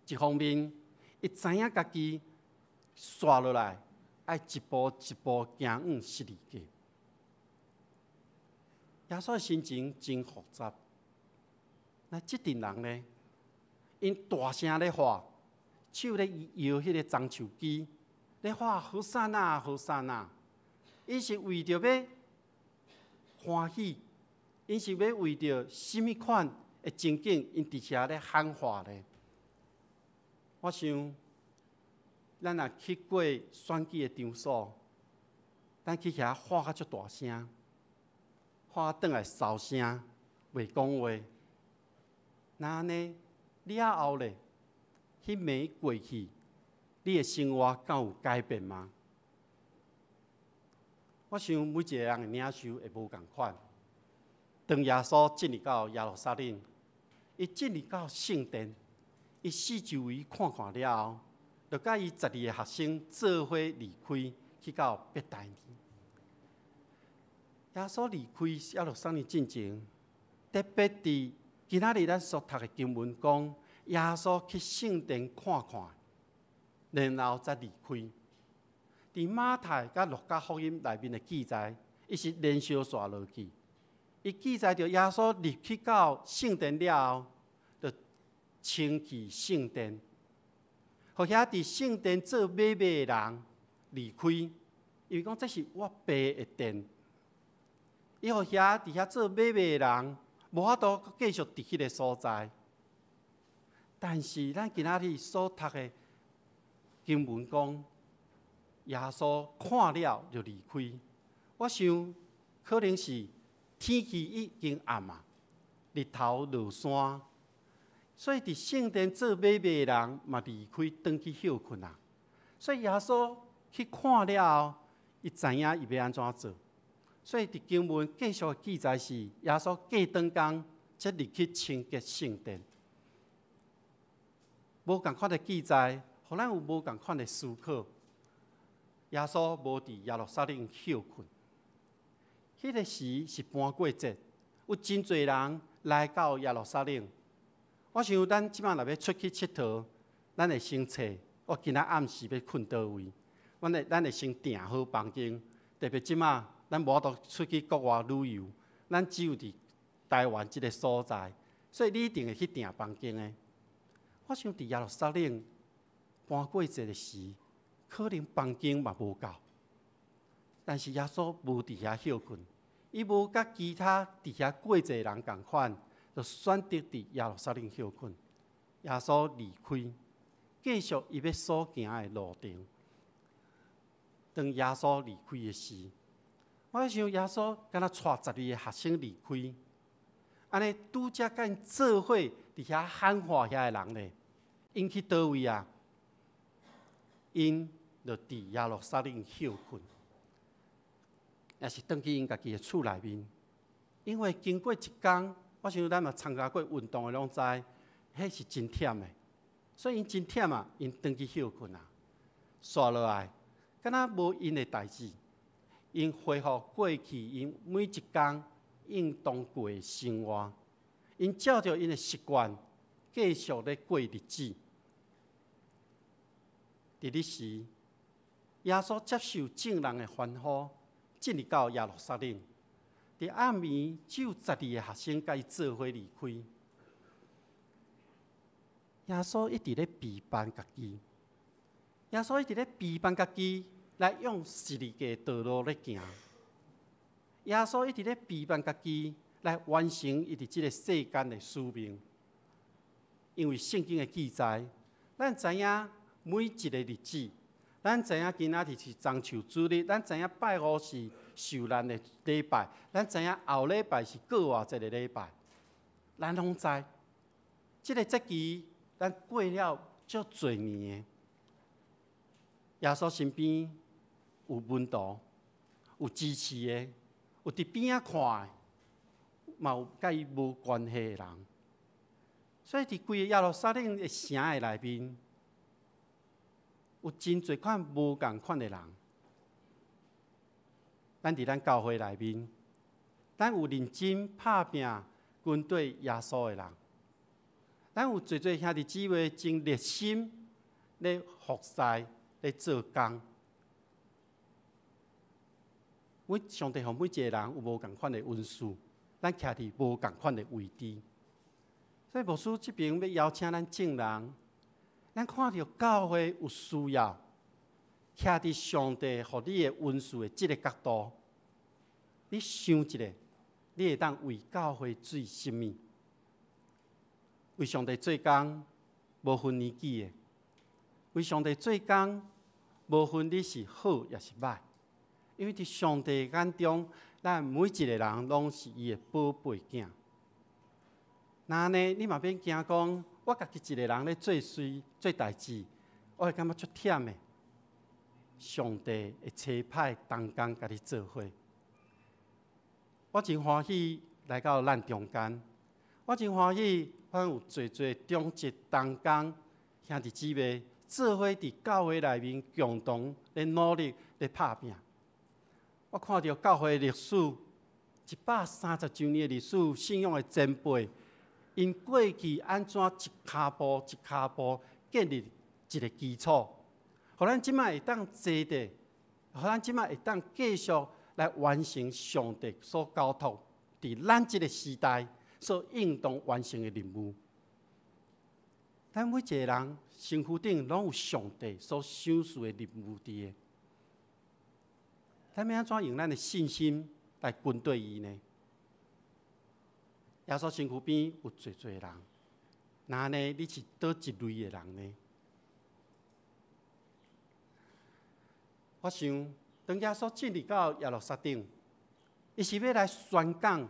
一方面，伊知影家己紲落來，愛一步一步行往十字架。耶穌的心情真複雜。那這陣人呢？𪜶大聲咧喊，手咧搖彼个棕樹枝，咧喊和散那，和散那。𪜶是為著欲歡喜，𪜶是欲為著啥物款的情景，𪜶佇遐咧喊話咧。我想，咱若去過選舉的場所，咱去遐喊甲足大聲，喊轉來梢聲，袂講話。若按呢了後咧，彼暝過去，你的生活敢有改變嗎？我想每一個人的領受會無仝款。當耶穌進入到耶路撒冷，伊進入到聖殿，伊四周圍看看了後，就佮伊12个學生做伙離開，去到伯大尼。耶穌離開耶路撒冷進前，特別佇今仔日咱所讀的經文講，耶穌去聖殿看看，然後才離開。佇馬太佮路加福音內面的記載，伊是連續紲落去。伊記載著耶穌入去到聖殿了後，就清去聖殿，予遐佇聖殿做買賣的人離開，因為講這是我爸的殿。伊予遐佇遐做買賣的人無法度繼續佇彼个所在。但是咱今仔日所讀的經文講，耶穌看了就離開。我想可能是天氣已經暗啊，日頭落山，所以佇聖殿做買賣的人嘛離開，轉去歇睏啊。所以耶穌去看了後，伊知影伊欲按怎做。所以佇經文繼續記載是，耶穌過轉工才入去清潔聖殿。無仝款的記載，予咱有無仝款的思考。耶穌無佇耶路撒冷歇睏，彼个時是盤過節，有真濟人來到耶路撒冷。我想咱這擺若欲出去𨑨迌，咱會先揣我今仔暗時欲睏佗位，咱會先訂好房間。特別這擺咱無法度出去國外旅遊，咱只有佇台灣這个所在，所以你一定會去訂房間的。我想佇耶路撒冷盤過節的時，可能房間嘛無夠，但是耶穌無佇遐歇睏，伊無佮其他佇遐過節的人仝款，就選擇佇耶路撒冷歇睏。耶穌離開，繼續伊欲所行的路程。當耶穌離開的時，我想耶穌敢若帶12个學生離開，按呢拄才佮𪜶做伙佇遐喊話遐的人咧，𪜶去佗位啊？𪜶就佇耶路撒冷歇睏，抑是轉去𪜶家己的厝內面。因為經過一工，我想咱嘛參加過運動的攏知，彼是真忝的，所以𪜶真忝啊，𪜶轉去歇睏啊。紲落來，敢若無𪜶的代誌。𪜶恢復過去𪜶每一工應當過的生活，𪜶照著𪜶的習慣繼續咧過日子。佇彼時，耶穌接受眾人的歡呼，進入到耶路撒冷。佇暗暝，只有12个學生佮伊做伙離開。耶穌一直咧備辦家己，耶穌一直咧備辦家己來用十字架道路咧行。耶穌一直咧備辦家己來完成伊佇這个世間的使命。因為聖經的記載，咱知影每一个日子，咱知影今仔日是棕樹主日，咱知影拜五是受難的禮拜，咱知影後禮拜是過活節的禮拜，咱攏知。這个節期咱過了足濟年的。耶穌身邊有門徒，有支持的，有佇邊仔看的，嘛有佮伊無關係的人。所以佇規個耶路撒冷的城的內面，有真濟款無仝款的人。咱佇咱教會內面，咱有認真拍拚跟綴耶穌的人，咱有濟濟兄弟姊妹真熱心咧服侍、咧做工。每上帝予每一个人有無仝款的恩賜，咱徛佇無仝款的位置。所以牧師這邊欲邀請咱眾人，咱看著教會有需要，徛佇上帝予你的恩賜的這个角度，你想一下，你會當為教會做啥物？為上帝做工，無分年紀的；為上帝做工，無分你是好抑是䆀。因為佇上帝眼中，咱每一个人攏是伊的寶貝囝。若按呢，你嘛免驚講，我家己一个人咧做事做代誌，我會感覺足忝的。上帝會差派同工共你做伙。我真歡喜來到咱中間，我真歡喜，阮有濟濟長執同工兄弟姊妹做伙佇教會內面共同咧努力咧拍拚。我看著教會歷史130周年的歷史，信仰的前輩，𪜶過去按怎一跤步一跤步建立一个基礎，予咱這擺會當坐佇，予咱這擺會當繼續來完成上帝所交託佇咱這个時代所應當完成的任務。咱每一个人身軀頂攏有上帝所賞賜的任務佇个。咱欲按怎用咱的信心來跟綴伊呢？耶穌身軀邊有濟濟人，若按呢，你是佗一類的人呢？我想，當耶穌進入到耶路撒冷，伊是欲來宣講、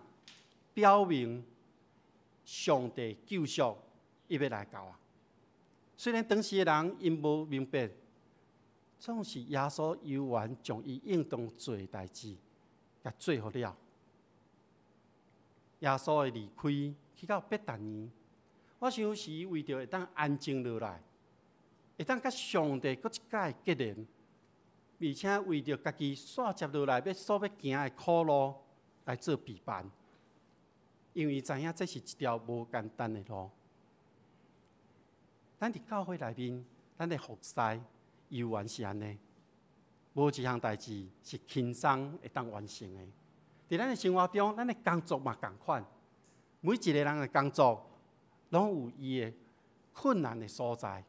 表明上帝救贖，伊欲來到啊。雖然當時的人𪜶無明白，總是耶穌猶原將伊應當做的代誌，共做予了。耶穌的離開去到伯達尼，我想是伊為著會當安靜落來，會當佮上帝閣一擺結連，而且為著家己煞接落來欲所欲行的苦路來做備辦，因為伊知影這是一條無簡單的路。咱佇教會內面，咱的服侍猶原是按呢，無一項代誌是輕鬆會當完成的。佇咱的生活中，咱的工作嘛仝款，每一个人的工作攏有伊的困難的所在。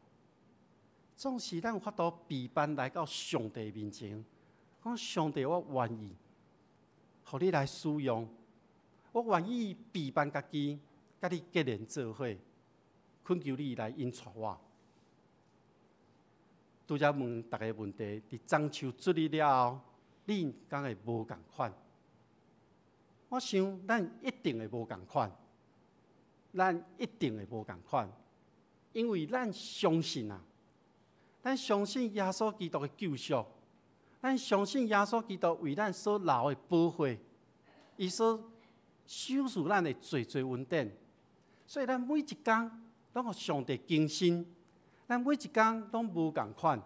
總是咱有法度備辦來到上帝面前，講上帝，我願意，予你來使用，我願意備辦家己，佮你結連做伙，懇求你來引帶我。拄才問逐家問題，佇棕樹主日了後，恁敢會無仝款？我想咱一定會無仝款，咱一定會無仝款，因為咱相信啊，咱相信耶穌基督的救贖，咱相信耶穌基督為咱所流的寶血，伊所賞賜咱的濟濟恩典，所以咱每一工攏予上帝更新，咱每一工攏無仝款。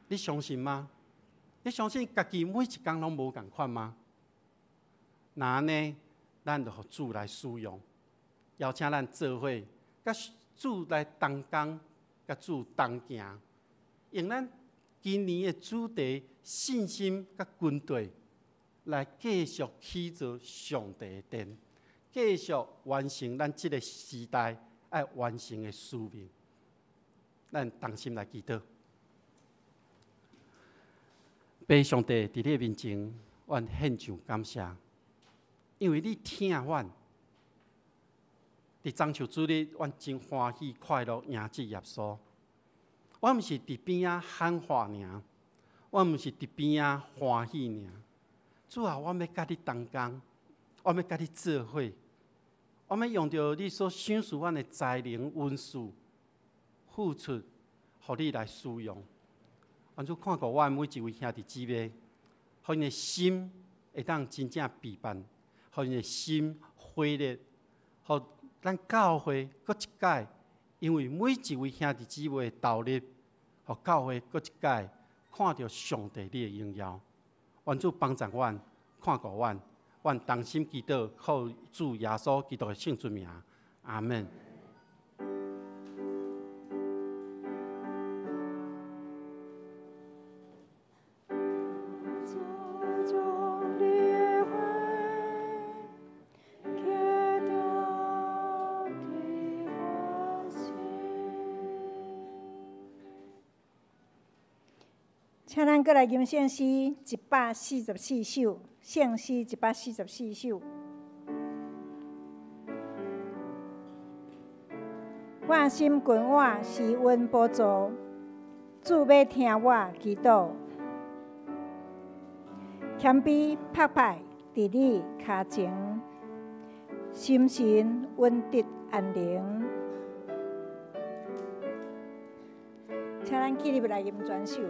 你相信嗎？你相信家己每一工攏無仝款嗎？若按呢，咱就予主來使用，邀請咱做伙，佮主來同工，佮主同行，用咱今年的主題信心佮軍隊來繼續起造上帝的殿，繼續完成咱這个時代愛完成的使命。咱同心來祈禱。父上帝佇你的面前，阮獻上感謝，因為你疼阮。佇棕樹主日，阮真歡喜快樂迎接耶穌。阮毋是佇邊仔喊話爾，阮毋是佇邊仔歡喜爾。主啊，阮欲佮你同工，阮欲佮你做伙，阮欲用著你所賞賜阮的才能、恩賜，付出，予你來使用。願主看顧阮每一位兄弟姊妹，予𪜶的心會當真正備辦，予𪜶的心火熱，予咱教會閣一擺，因為每一位兄弟姊妹的投入，予教會閣一擺看著上帝你的榮耀。願主幫助阮，看顧阮，阮同心祈禱，靠主耶穌基督的聖尊名，阿們。請咱閣來吟聖詩144首，聖詩144首。我心近我施恩寶座，主欲聽我祈禱，謙卑拍拍佇你跤前，心神穩得安寧。請咱起立來吟全首。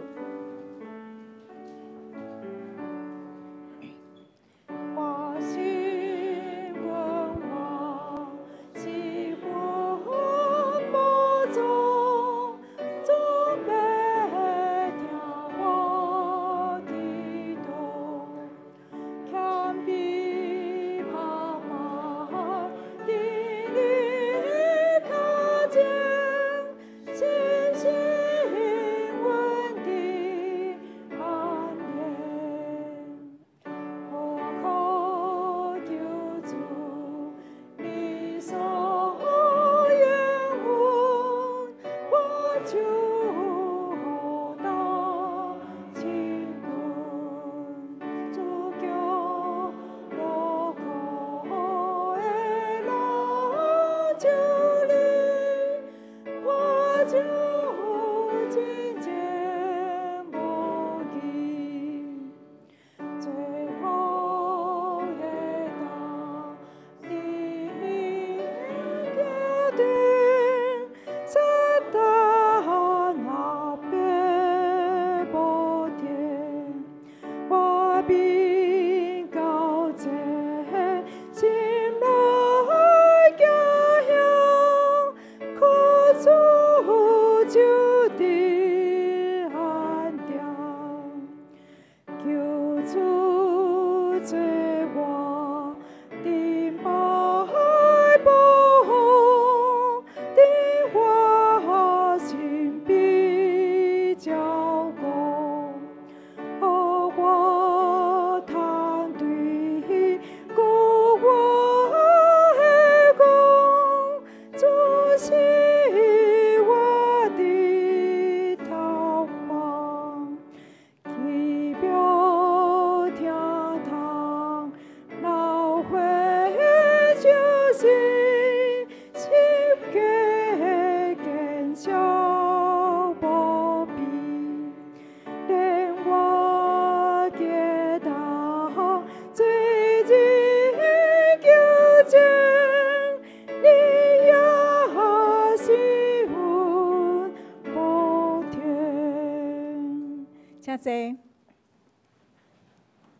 請坐，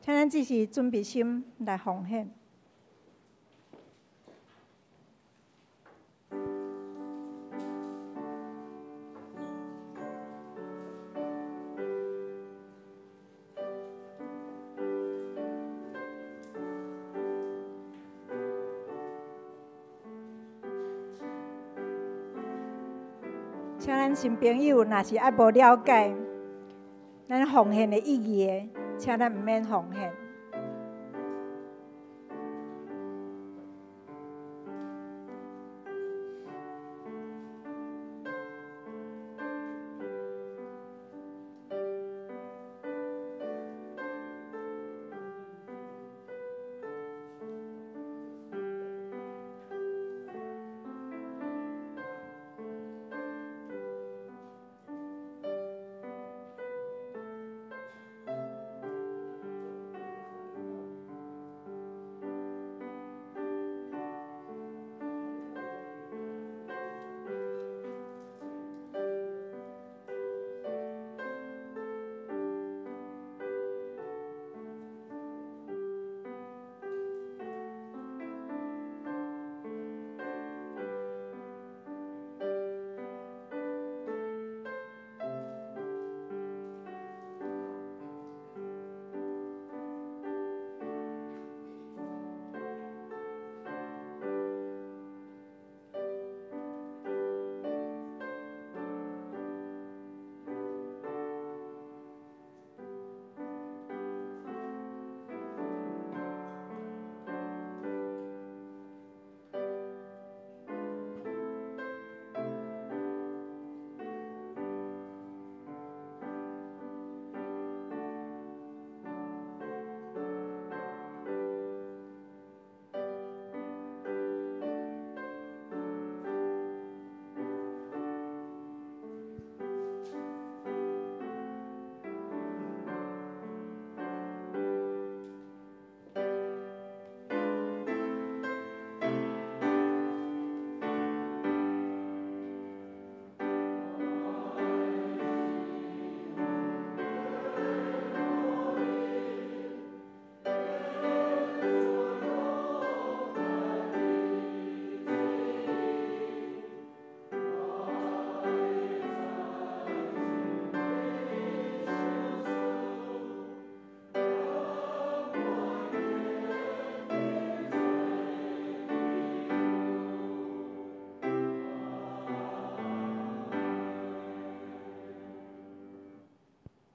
請咱只是準備心來奉獻。請咱新朋友，若是猶無了解咱奉獻的意義的，請咱毋免奉獻。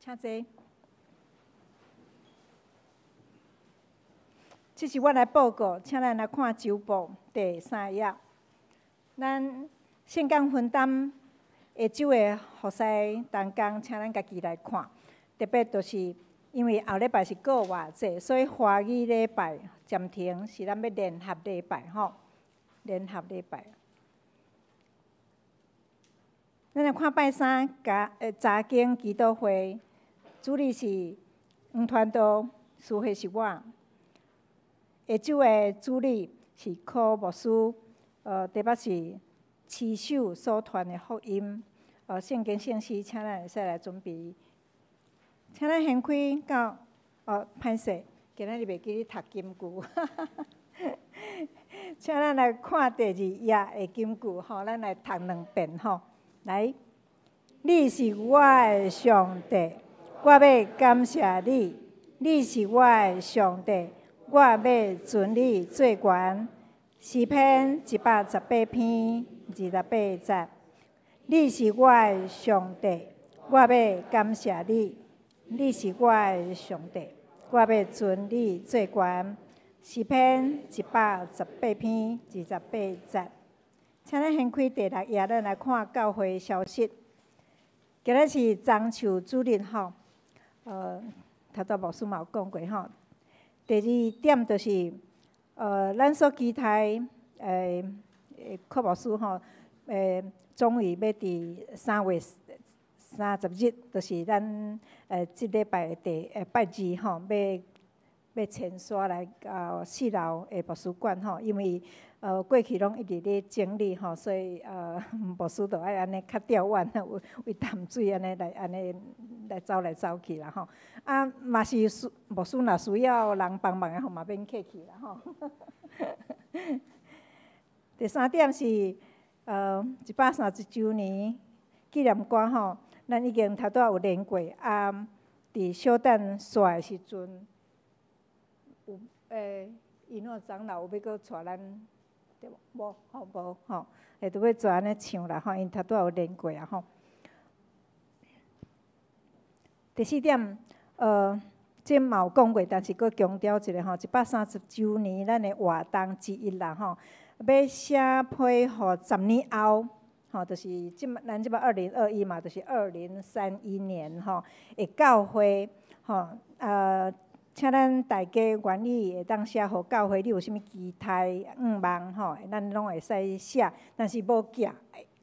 請坐。這是我來報告，請咱來看週報第三頁。咱聖工分擔下晝的服侍同工，請咱家己來看。特別就是因為後禮拜是過活節，所以華語禮拜暫停，是咱欲聯合禮拜吼，聯合禮拜。咱來看拜三加查經祈禱會，主理是黃傳道，司會是我。下晝的主理是柯牧師，題目是持守所傳的福音。聖經聖詩，請咱會使來準備。請咱掀開到歹勢，今仔日袂記得讀金句。請咱來看第二頁的金句，吼，咱來讀兩遍吼。來，你是我的上帝，我欲感謝你。你是我的上帝，我欲尊你做懸。詩篇118篇28節。你是我的上帝，我欲感謝你。你是我的上帝，我欲尊你做懸。詩篇118篇28節。請咱掀開第六頁，咱來看教會消息。今日是樟樹主日吼，頭拄牧師嘛有講過吼。第二點就是，咱所期待柯牧師吼，終於欲佇3月30日，就是咱這禮拜的拜二吼，欲遷徙來到四樓的牧師館吼，因為過去攏一直咧整理吼，所以牧師就愛按呢較吊遠，為為淡水按呢來按呢來走來走去啦吼。啊，嘛是需牧師若需要人幫忙的吼，嘛免客氣啦吼。第三點是130週年紀念館吼，咱已經頭拄仔有連過啊，佇小等煞的時陣，有伊諾長老有欲閣帶咱。對無？無吼，無吼，會拄欲做按呢唱啦吼，𪜶頭拄仔有練過啊吼。第四點，這嘛有講過，但是閣強調一下吼，130週年咱的活動之一啦吼，欲寫批予10年後，吼，就是這擺咱這擺2021嘛，就是2031年吼，的教會吼，請咱大家願意會當寫予教會，你有啥物期待願望吼，咱攏會使寫，但是無寄，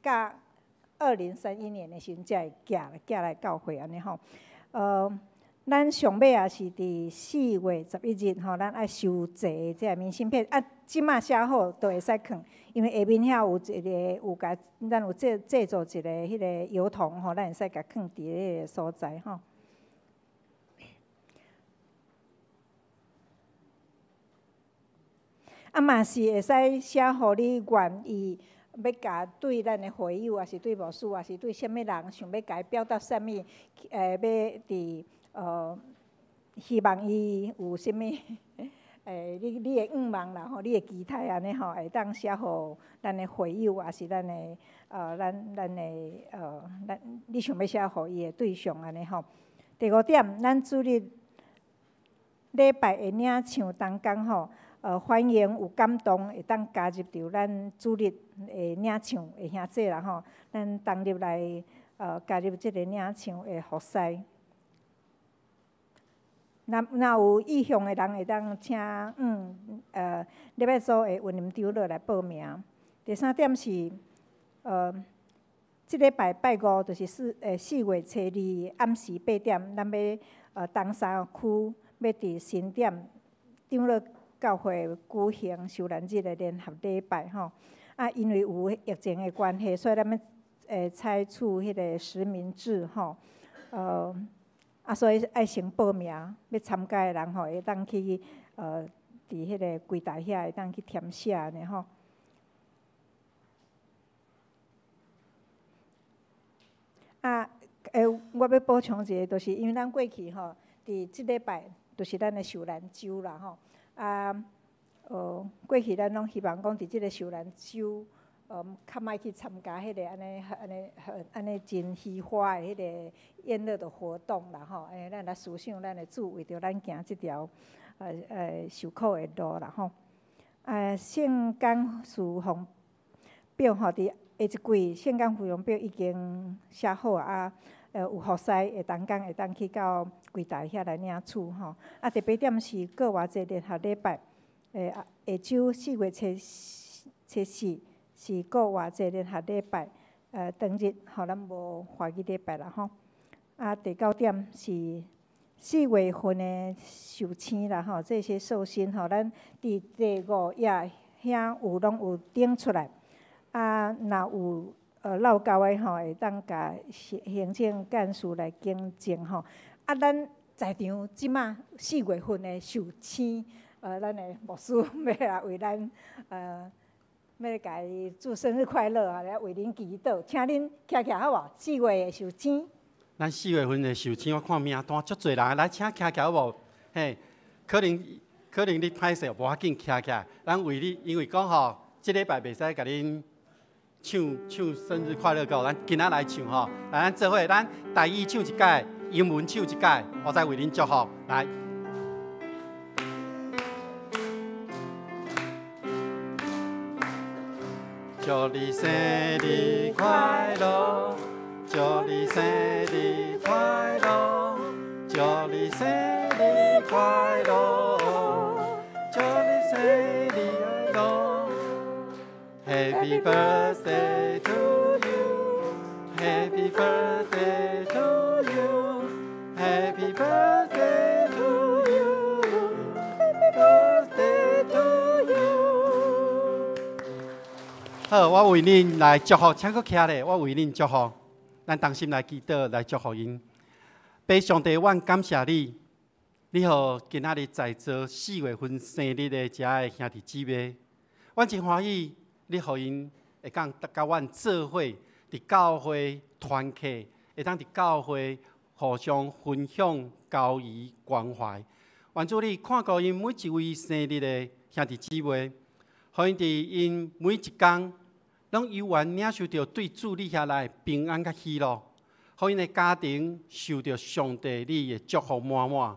到2031年的時陣才會寄寄來教會按呢吼。咱上尾也是佇4月11日吼，咱愛收集這个明信片啊，這馬寫好就會使囥，因為下面遐有一个有共咱有製製作一个彼个郵筒吼，咱會使共囥佇彼个所在吼。啊嘛是會使寫予你願意欲共對咱的會友，抑是對牧師，抑是對啥物人，想欲共伊表達啥物，欲佇希望伊有啥物，你你的願望啦吼，你的期待按呢吼，會當寫予咱的會友，抑是咱的咱咱的咱你想欲寫予伊的對象按呢吼。第五點，咱主日禮拜的領唱同工吼。歡迎有感動會當加入著咱主日的領唱的兄弟啦吼，咱同入來加入這個領唱的服侍。若若有意向的人會當請禮拜組的雲林長老來報名。第三點是，這禮拜拜五就是4月初二暗時8點，咱欲東山區欲佇新店長老教會舉行受難日的聯合禮拜吼。啊，因為有疫情的關係，所以咱欲採取彼个實名制吼。啊，所以愛先報名，欲參加的人吼，會當去佇彼個櫃台遐會當去填寫按呢吼。啊，我欲補充一个，就是因為咱過去吼，佇這禮拜就是咱的受難週啦吼。啊，過去咱攏希望講佇這个受難週，較莫去參加彼个按呢、按呢、按呢真虛華的彼个宴樂的活動啦吼。咱來思想咱的主為著咱行這條受苦的路啦吼。啊，聖工事奉表吼，佇下一季聖工事奉表已經寫好啊。有服侍的同工會當去到櫃台遐來領取吼。啊，第八點是閣偌濟聯合禮拜，下週4月初四是閣偌濟聯合禮拜，當日吼咱無華語禮拜啦吼。啊，第九點是四月份的壽星啦吼，這些壽星吼，咱佇第五頁遐有攏有頂出來。啊，若有落交的吼，會當共行政幹事來更正吼。啊，咱在場這馬四月份的壽星，咱的牧師欲來為咱欲共伊祝生日快樂啊，來為恁祈禱，請恁徛起來好無？四月的壽星。咱四月份的壽星，我看名單足濟人，來請徛起來好無？嘿，可能可能你歹勢，無要緊，徛起來。咱為你，因為講吼，這禮拜袂使共恁唱唱生日快樂歌，咱今仔來唱吼，來咱做伙，咱台語唱一擺，英文唱一擺，我再為恁祝福，來。祝你生日快樂，祝你生日快樂，祝你生日快樂，祝你生日快樂。Happy birthday to you, Happy birthday to you, Happy birthday to you, Happy birthday to you。好，我為恁來祝福，請閣徛咧。我為恁祝福，咱同心來祈禱，來祝福𪜶。父上帝，阮感謝你，你予今仔日在座四月份生日的遮的兄弟姊妹，阮真歡喜，你予𪜶會當佮阮做伙佇教會團契，會當佇教會互相分享、交誼、關懷。願主你看顧𪜶每一位生日的兄弟姊妹，予予𪜶伫𪜶每一工，攏猶原領受著對主你遐來的平安佮喜樂，予𪜶的家庭受著上帝你的祝福滿滿，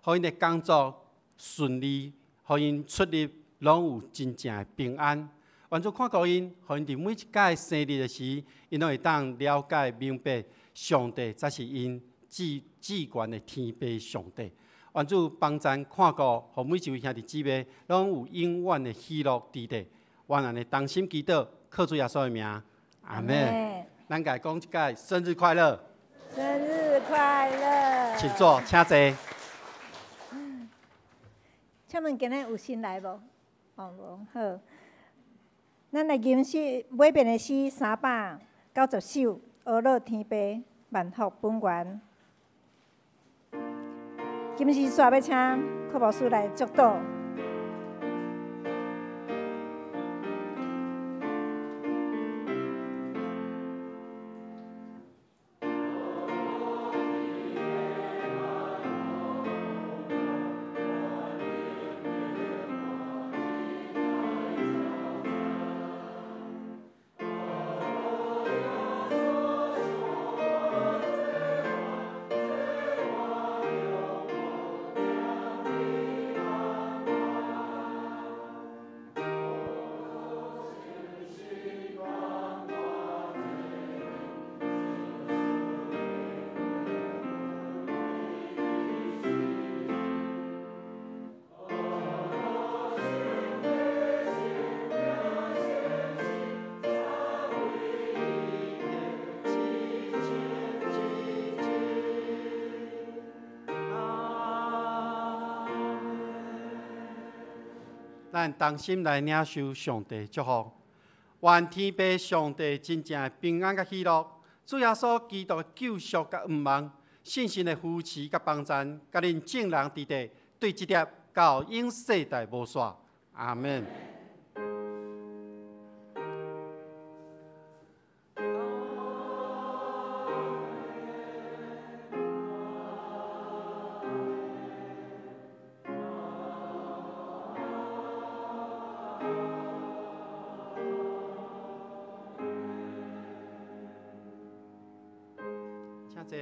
予𪜶的工作順利，予𪜶出入攏有真正的平安。願主看顧𪜶，予𪜶佇每一屆生日的時，𪜶攏會當了解明白，上帝才是𪜶至至懸的天父上帝。願主幫贊看顧，予每一位兄弟姊妹攏有永遠的喜樂佇底。願按呢同心祈禱，靠主耶穌的名，阿們。咱共講一擺生日快樂！生日快樂！請坐，請坐。請問今日有新來無？哦，無，好。咱來吟詩，尾遍的詩390首，阿樂天父萬福本源。今時煞欲請柯牧師來祝禱。咱同心來領受上帝祝福，願天父上帝真正的平安佮喜樂，主耶穌基督的救贖佮恩望，聖神的扶持佮幫贊，佮恁眾人佇底，對這粒到永世代無煞。阿們。請坐。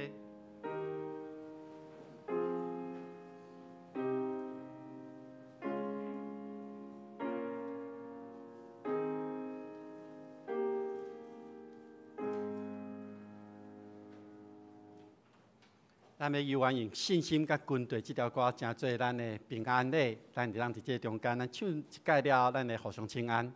咱欲猶原用信心佮軍隊這條歌，成做咱的平安禮。咱會當佇這個中間，咱唱一擺了後，咱來互相請安。